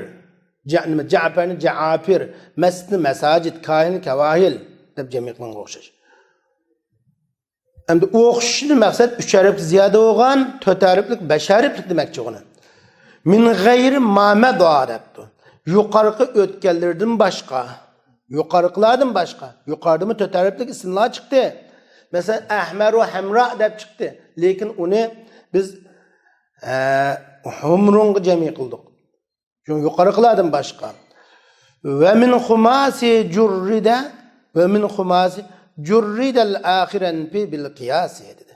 جە-، نېمە، جەئپەرنى جەئاپىر، مەسچىتنى مەساجىد، كاھىلنى كاۋاھىل دەپ جەمئىي قىلغانغا ئوخشاش. ئەمدى ئوخشىشىدىن مەقسەت ئۈچ ھەرپلىك زىيادە بولغان، تۆت ھەرپلىك، بەش ھەرپلىك دېمەكچى ئۇنى. مىن غەيرى ما مەدا دەپتۇ. يۇقارقى ئۆتكەنلىرىدىن باشقا. يۇقارقىلاردىن باشقا. يۇقارىدىمۇ تۆت ھەرپلىك ئىسىملار چىقتى. مەسىلەن، ئەھمەر ۋە ھەمرا دەپ چىقتى. لېكىن ئۇنى بىز، ئە، ھۇمرۇڭغا جەمئىي قىلدۇق. شۇ يۇقىرىقىلاردىن باشقا. ۋە مىن خۇماسى جۇررىدە، ۋە مىن خۇماسى جۇررىدەل ئاخىرەنپى بىل قىياسى دېدى.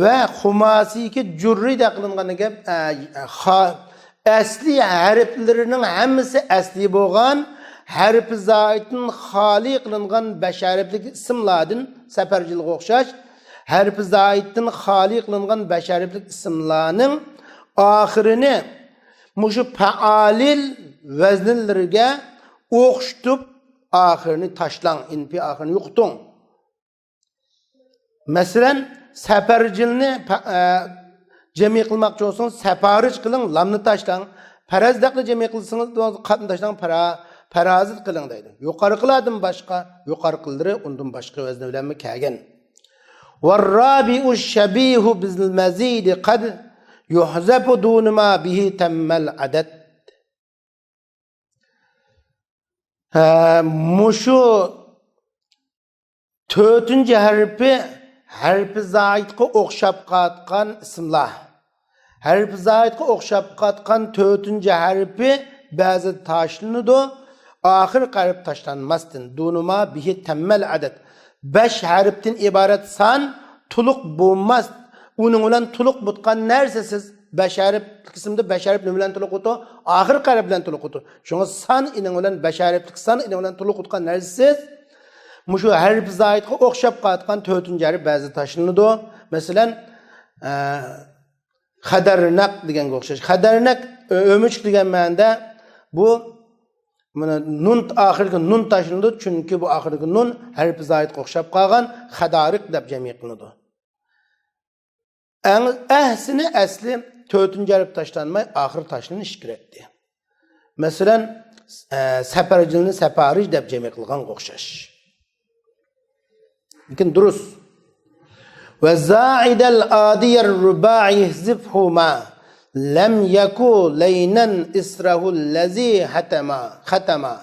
ۋە خۇماسىيكى جۇررىدە قىلىنغان گەپ، ئە، خا-، ئەسلى ھەرپلىرىنىڭ ھەممىسى ئەسلى بولغان، ھەرپى زائىدتىن خالىي قىلىنغان بەش ھەرپلىك ئىسىملاردىن سەپەرجىلغا ئوخشاش، ھەرپى زائىدتىن خالىي قىلىنغان بەش ھەرپلىك ئىسىملارنىڭ ئاخىرىنى مۇشۇ پەئالىل ۋەزنلىرىگە ئوخشىتىپ، ئاخىرىنى تاشلاڭ، ئىنپى ئاخىرىنى يوقىتىڭ. مەسىلەن، سەپەرجىلنى پە-، ئە، جەمئىي قىلماقچى بولسىڭىز، سەپارىج قىلىڭ، لامنى تاشلاڭ. پەرەزدەقنى جەمئىي قىلسىڭىز، قاتنى تاشلاڭ، پەرا-، پەرازىت قىلىڭ دەيدۇ. يۇقارقىلاردىن باشقا، يۇقارقىلىرى ئۇندىن باشقا ۋەزنى بىلەنمۇ كەلگەن. ۋەررابىئۇ شەبىھۇ بىل مەزىدى قەد يۇھزەفۇ دۇنۇ ما بىھى تەممەل ئەدەد. ھە، مۇشۇ تۆتىنچى ھەرپى ھەرپى زائىدقا ئوخشاپ قالغان ئىسىملار. ھەرپى زائىدقا ئوخشاپ قالغان تۆتىنچى ھەرپى بەزىدە تاشلىنىدۇ. ئاخىرقى ھەرپ تاشلانماستىن. دۇنۇما بىھى تەممەل ئەدەد. بەش ھەرپتىن ئىبارەت سان تولۇق بولماس. ئۇنىڭ بىلەن تولۇق بولغان نەرسە سىز بەش ھەرپلىك ئىسىمدا بەش ھەرپ نېمە بىلەن تولۇق بولىدۇ؟ ئاخىرقى ھەرپ بىلەن تولۇق بولىدۇ. شۇڭا سان ئېنىڭ بىلەن بەش ھەرپلىك سان ئېنىڭ بىلەن تولۇق بولغان نەرسە سىز مۇشۇ ھەرپى زائىدقا ئوخشاپ قالغان تۆتىنچى ھەرپ بەزىدە تاشلىنىدۇ. مەسىلەن، ئە، خەدەرنەق دېگەنگە ئوخشاش. خەدەرنەق ئۆ-، ئۆمۈچۈك دېگەن مەنىدە بۇ، مانا، نۇن ئاخىرىدىكى نۇن تاشلىنىدۇ، چۈنكى بۇ ئاخىرىدىكى نۇن ھەرپى زائىدقا ئوخشاپ قالغان، خەدارىق دەپ جەمئىي قىلىنىدۇ. ئەڭ ئەھسىنى ئەسلى تۆتىنچى ھەرپ تاشلانماي، ئاخىرى تاشلىنىشى كېرەكتى. مەسىلەن، ئە، سەپەرجىلنى سەپارىج دەپ جەمئىي قىلغانغا ئوخشاش. لېكىن دۇرۇس. ۋە زائىدەل ئادىيەر رۇبائى ھىزىفھۇما لەم يەكۇ لەينەن ئىسرەھۇ لەزى ھەتەما، خەتەما.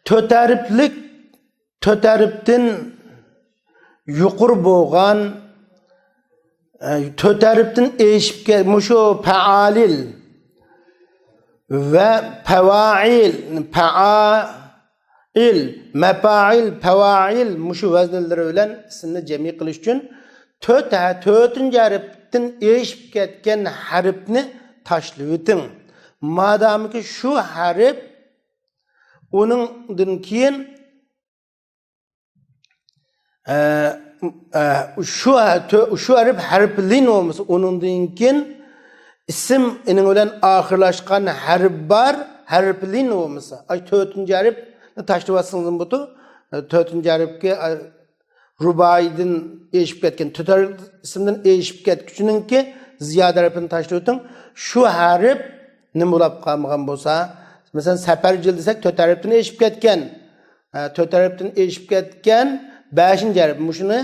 تۆت ھەرپلىك، تۆت ھەرپتىن يۇقىرى بولغان، ئە، تۆت ھەرپتىن ئېشىپ كەل-، مۇشۇ پەئالىل ۋە پەۋائىل، پەئائىل، مەپائىل، پەۋائىل مۇشۇ ۋەزىنلىرى بىلەن ئىسىمنى جەمئىي قىلىش ئۈچۈن تۆت ھە-، تۆتىنچى ھەرپتىن ئېشىپ كەتكەن ھەرپنى تاشلىۋېتىڭ. مادامكى شۇ ھەرپ ئۇنىڭدىن كېيىن، ئە، ئە، شۇ ھە-، تۆ-، شۇ ھەرپ ھەرپى لىن بولمىسا، ئۇنىڭدىن كېيىن ئىسىم ئېنىڭ بىلەن ئاخىرلاشقان ھەرپ بار، ھەرپى لىن بولمىسا. ئاي، تۆتىنچى ھەرپنى تاشلىۋەتسىڭىز بولىدۇ. تۆتىنچى ھەرپكە، ئە، رۇبائىدىن ئېشىپ كەتكەن، تۆت ھەرپ ئىسىمدىن ئېشىپ كەتكۈچىنىڭكى زىيادە ھەرپىنى تاشلىۋېتىڭ. شۇ ھەرپ نېمە بولاپ قالمىغان بولسا، مەسىلەن، سەپەرجىل دېسەك، تۆت ھەرپتىن ئېشىپ كەتكەن. ھە، تۆت ھەرپتىن ئېشىپ كەتكەن بەشىنچى ھەرپ. مۇشۇنى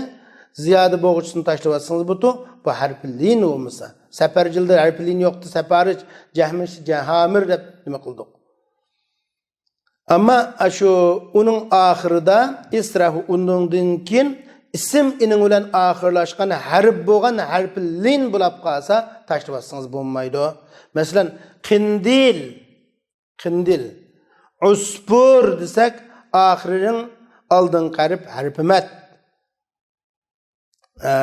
زىيادە بولغۇچىسىنى تاشلىۋەتسىڭىز بولىدۇ. بۇ ھەرپى لىن بولمىسا. سەپەرجىلدە ھەرپى لىن يوقتى. سەپارىج، جەھمىش، جەھامىر دەپ نېمە قىلدۇق. ئەمما ئاشۇ ئۇنىڭ ئاخىرىدا ئىسرەھۇ، ئۇنىڭدىن كېيىن ئىسىم ئېنىڭ بىلەن ئاخىرلاشقان ھەرپ بولغان ھەرپى لىن بولاپ قالسا، تاشلىۋەتسىڭىز بولمايدۇ. مەسىلەن، قىندىل، قىندىل. ئۇسپۇر دېسەك، ئاخىرىنىڭ ئالدىنقى ھەرپ ھەرپى مەد. ئە،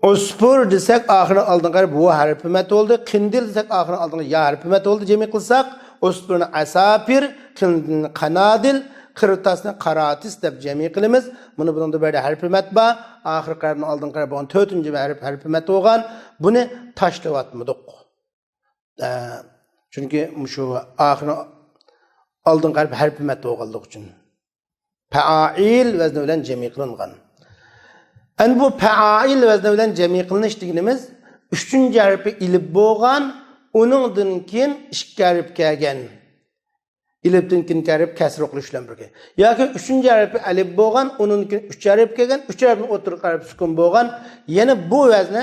ئۇسپۇر دېسەك، ئاخىرىنىڭ ئالدىنقى ھەرپى ۋاۋ ھەرپى مەد بولدى. قىندىل دېسەك، ئاخىرىنىڭ ئالدىنقى يا ھەرپى مەد بولدى. جەمئىي قىلساق، ئۇسپۇرنى ئەساپىر، قىندىلنى قانادىل، قىرتاسنى قاراتىس دەپ جەمئىي قىلىمىز. مانا بۇنىڭدا بىر ھەرپى مەد بار. ئاخىرقى ھەرپنىڭ ئالدىنقى ھەرپى بولغان تۆتىنچى ھەرپ، ھەرپى مەد بولغان. بۇنى تاشلىۋاتمىدۇق. ئە، چۈنكى مۇشۇ ئاخىرى ئالدىنقى ھەرپ ھەرپى مەد بولغانلىقى ئۈچۈن. پەئائىل ۋەزنى بىلەن جەمئىي قىلىنغان. ئەنە بۇ پەئائىل ۋەزنى بىلەن جەمئىي قىلىنىش دېگىنىمىز، ئۈچىنچى ھەرپى ئېلىپ بولغان، ئۇنىڭدىن كېيىن ئىككى ھەرپ كەلگەن. ئېلىپتىن كېيىن ھەرپ كەسرە قىلىش بىلەن بىرگە. ياكى ئۈچىنچى ھەرپى ئەلىپ بولغان، ئۇنىڭدىن كېيىن ئۈچ ھەرپ كەلگەن، ئۈچ ھەرپنىڭ ئوتتۇرىلىق ھەرپى سۈكۈن بولغان. يەنە بۇ ۋەزنى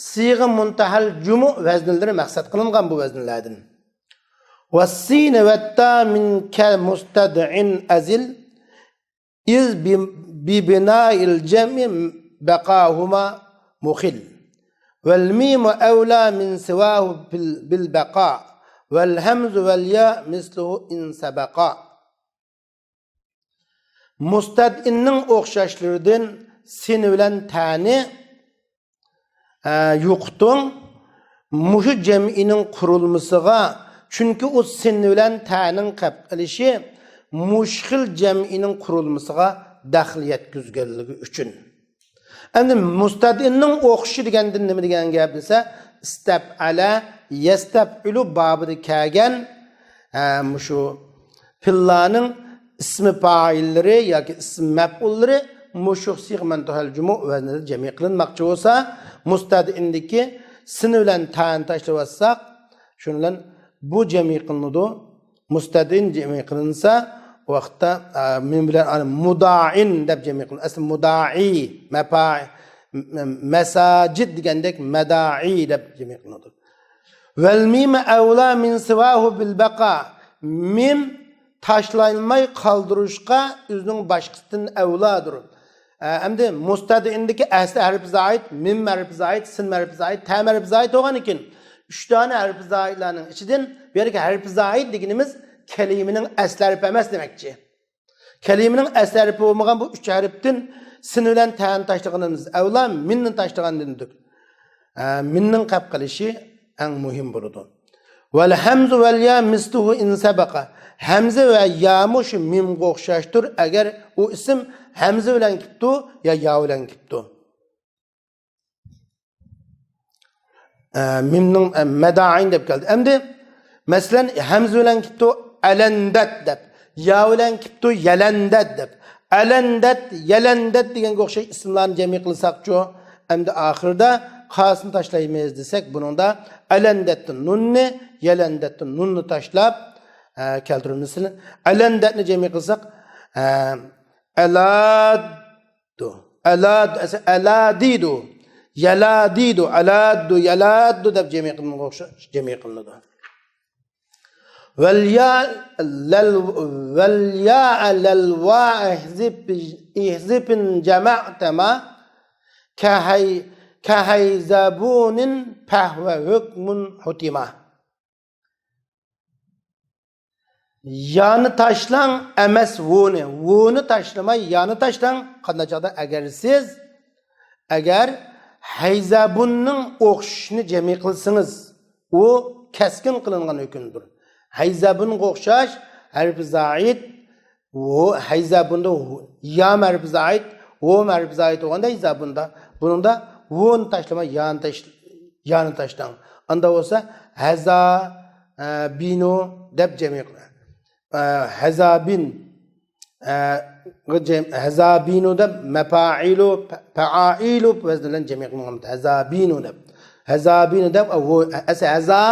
سىيغە مۇنتەھەل جۇمۇ ۋەزنلىرى مەقسەت قىلىنغان بۇ ۋەزنلەردىن. والسين والتاء منك مستدع أزل، إذ ب-، ببناء الجمع بقاهما مخل. والميم أولى من سواه بال-، بالبقاء. والهمز والياء مثله إن سبقا. مۇستەدئىننىڭ ئوخشاشلىرىدىن سىن بىلەن تەنى، ئە، يوقىتىڭ. مۇشۇ جەمئىينىڭ قۇرۇلمىسىغا، چۈنكى ئۇ سىن بىلەن تەنىڭ قەپ قىلىشى مۇشۇ خىل جەمئىينىڭ قۇرۇلمىسىغا دەخلى يەتكۈزگەنلىكى ئۈچۈن. ئەمدى مۇستەدئىننىڭ ئوخشىشى دېگەندىن نېمە دېگەن گەپ دېسە، ئىستەپئەلە، يەستەپئىلۇ بابىدا كەلگەن، ھە، مۇشۇ پېئىللارنىڭ ئىسمى پائىللىرى ياكى ئىسمى مەپئۇللىرى مۇشۇ سىيغە مۇنتەھەل جۇمۇ ۋەزنىدە جەمئىي قىلىنماقچى بولسا، مۇستەدئىننىڭكى سىن بىلەن تەنى تاشلىۋەتسەك، شۇنىڭ بىلەن بۇ جەمئىي قىلىنىدۇ. مۇستەدئىن جەمئىي قىلىنسا، ئۇ ۋاقىتتا، ئە، مىم بىلەن ئانا مۇدائىن دەپ جەمئىي قىلىنىدۇ. ئەسلى مۇدائى، مەپا-، م-، مەساجىد دېگەندەك مەدائى دەپ جەمئىي قىلىنىدۇ. ۋەل مىم ئەۋلا مىن سىۋاھۇ بىل بەقا. مىم تاشلانماي قالدۇرۇشقا ئۆزىنىڭ باشقىسىدىن ئەۋلادۇر. ئە، ئەمدى مۇستەدىئىندىكى ئەسلى ھەرپى زائىد، مىم ھەرپى زائىد، سىن ھەرپى زائىد، تەم ھەرپى زائىد بولغاندىكىن، ئۈچ دانە ھەرپى زائىدلارنىڭ ئىچىدىن بۇ يەردىكى ھەرپى زائىد دېگىنىمىز كەلىمىنىڭ ئەسلى ھەرپى ئەمەس دېمەكچى. كەلىمىنىڭ ئەسلى ھەرپى بولمىغان بۇ ئۈچ ھەرپتىن سىن بىلەن تەنى تاشلىغىنىمىز ئەۋلا، مىننى تاشلىغاندىن دۈك. ئە، مىننىڭ قەپ قېلىشى ئەڭ مۇھىم بولىدۇ. ۋەل ھەمزە ۋەل يا مىسلۇھۇ ئىن سەبەقە. ھەمزە ۋە يامۇ شۇ مىمغا ئوخشاشتۇر، ئەگەر ئۇ ئىسىم ھەمزە بىلەن كېپتۇ يا يا بىلەن كېپتۇ. ئە، مىمنىڭ، ئە، مەدائىن دەپ كەلدى. ئەمدى، مەسىلەن، ھەمزە بىلەن كېپتۇ ئەلەندەت دەپ، يا بىلەن كېپتۇ يەلەندەت دەپ. ئەلەندەت، يەلەندەت دېگەنگە ئوخشاش ئىسىملارنى جەمئىي قىلساقچۇ، ئەمدى ئاخىرىدا قاسىنى تاشلايمىز دېسەك، بۇنىڭدا ئەلەندەتتىن نۇننى، يەلەندەتتىن نۇننى تاشلاپ، ئە، كەلتۈرىمىز. مەسىلەن، ئەلەندەتنى جەمئىي قىلساق، ئە، ئەلاددۇ، ئەلاد، ئەسە-، ئەلادىدۇ، يەلادىدۇ، ئەلاددۇ، يەلاددۇ دەپ جەمئىي قىلىنغان ئوخشاش جەمئىي قىلىنىدۇ. ۋەليا لەل، ۋەليا لەلۋا ئىھزىپ، ئىھزىپىن جەمەتەما كەھەي، كەھەيزەبۇنىن پەھۋە ھۆكمۇن ھۇتىما. يانى تاشلاڭ ئەمەس ۋۇنى. ۋۇنى تاشلىماي يانى تاشلاڭ. قانداق چاغدا؟ ئەگەر سىز، ئەگەر ھەيزەبۇننىڭ ئوخشىشىنى جەمئىي قىلسىڭىز، ئۇ كەسكىن قىلىنغان ھۆكۈمدۇر. ھەيزەبۇنغا ئوخشاش ھەرپى زائىد، ۋۇ، ھەيزەبۇندا ۋۇ، يام ھەرپى زائىد، ۋۇم ھەرپى زائىد بولغاندا ھەيزەبۇندا، بۇنىڭدا ۋۇنى تاشلىماي يانى تاش-، يانى تاشلاڭ. ئاندا بولسا ھەزا، ئە، بىنۇ دەپ جەمئىي قىل-، ئە، ھەزابىن، ئە، جەم-، ھەزابىنۇ دەپ مەپائىلۇ، پە-، پەئائىلۇ ۋەزنى بىلەن جەمئىي قىلىنغان. ھەزابىنۇ دەپ. ھەزابىنۇ دەپ، ئە، ۋۇ، ئەسە ھەزا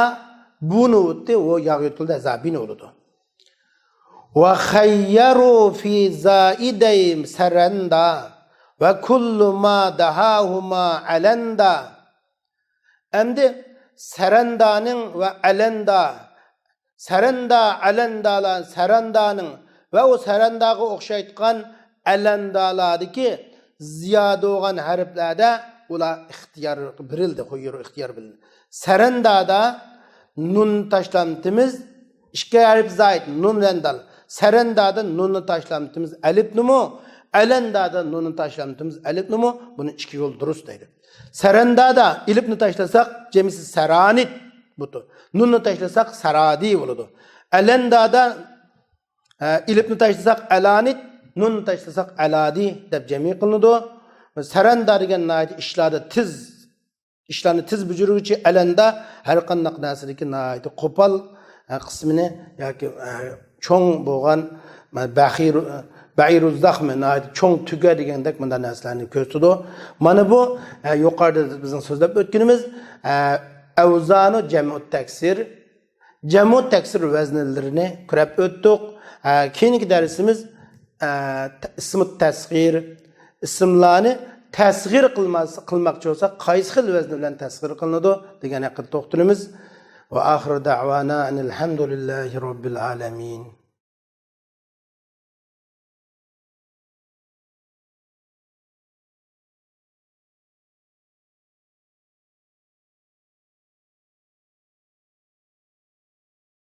بۇنۇ ئۆتتى، ۋۇ ياغ يۆتكىلىدى، ھەزابىنۇ بولىدۇ. ۋە خەييەرۇ فى زائىدەي سەرەندا ۋە كۇللۇ ما دەھاھۇما ئەلەندا. ئەمدى سەرەندانىڭ ۋە ئەلەندا، سەرەندا، ئەلەندالار، سەرەندانىڭ ۋە ئۇ سەرەنداغا ئوخشايدىغان ئەلەندالاردىكى زىيادە بولغان ھەرپلەردە ئۇلار ئىختىيار بېرىلدى، خۇيۇر ئىختىيار بېرىلدى. سەرەندادا نۇن تاشلامتىمىز ئىككى ھەرپ زايىد، نۇن بىلەن دال. سەرەندادا نۇننى تاشلامتىمىز ئەلىپنىمۇ، ئەلەندادا نۇننى تاشلامتىمىز ئەلىپنىمۇ، بۇنى ئىككى يول دۇرۇس دەيدۇ. سەرەندادا ئېلىپنى تاشلىساق، جەمئىسى سەرانىت بولىدۇ. نۇننى تاشلىساق، سەرادى بولىدۇ. ئەلەندادا، ئە، ئېلىپنى تاشلىساق، ئەلانىت، نۇننى تاشلىساق، ئەلادى دەپ جەمئىي قىلىنىدۇ. سەرەندا دېگەن ناھايىتى ئىشلاردا تېز، ئىشلارنى تېز بېجىرگۈچى. ئەلەندا ھەر قانداق نەرسىدىكى ناھايىتى قوپال، ئە، قىسمىنى ياكى، ئە، چوڭ بولغان، مانا، بەخىر، بەئىرۇززەخمە، ناھايىتى چوڭ تۆگە دېگەندەك مۇنداق نەرسىلەرنى كۆرسىتىدۇ. مانا بۇ، ئە، يۇقىرىدا بىزنىڭ سۆزلەپ ئۆتكىنىمىز، ئە، ئەۋزانۇ جەمئۇ تەكسىر، جەمئۇ تەكسىر ۋەزنلىرىنى كۆرۈپ ئۆتتۇق. ئە، كېيىنكى دەرسىمىز، ئە، ئىسمۇ تەسغىر، ئىسىملارنى تەسغىر قىلماس-، قىلماقچى بولسا، قايسى خىل ۋەزن بىلەن تەسغىر قىلىنىدۇ دېگەن ھەققىدە توختىلىمىز. ۋە ئاخىر دەۋانا ئەنىل ھەمدۇلىللاھى رەببىل ئالەمىن.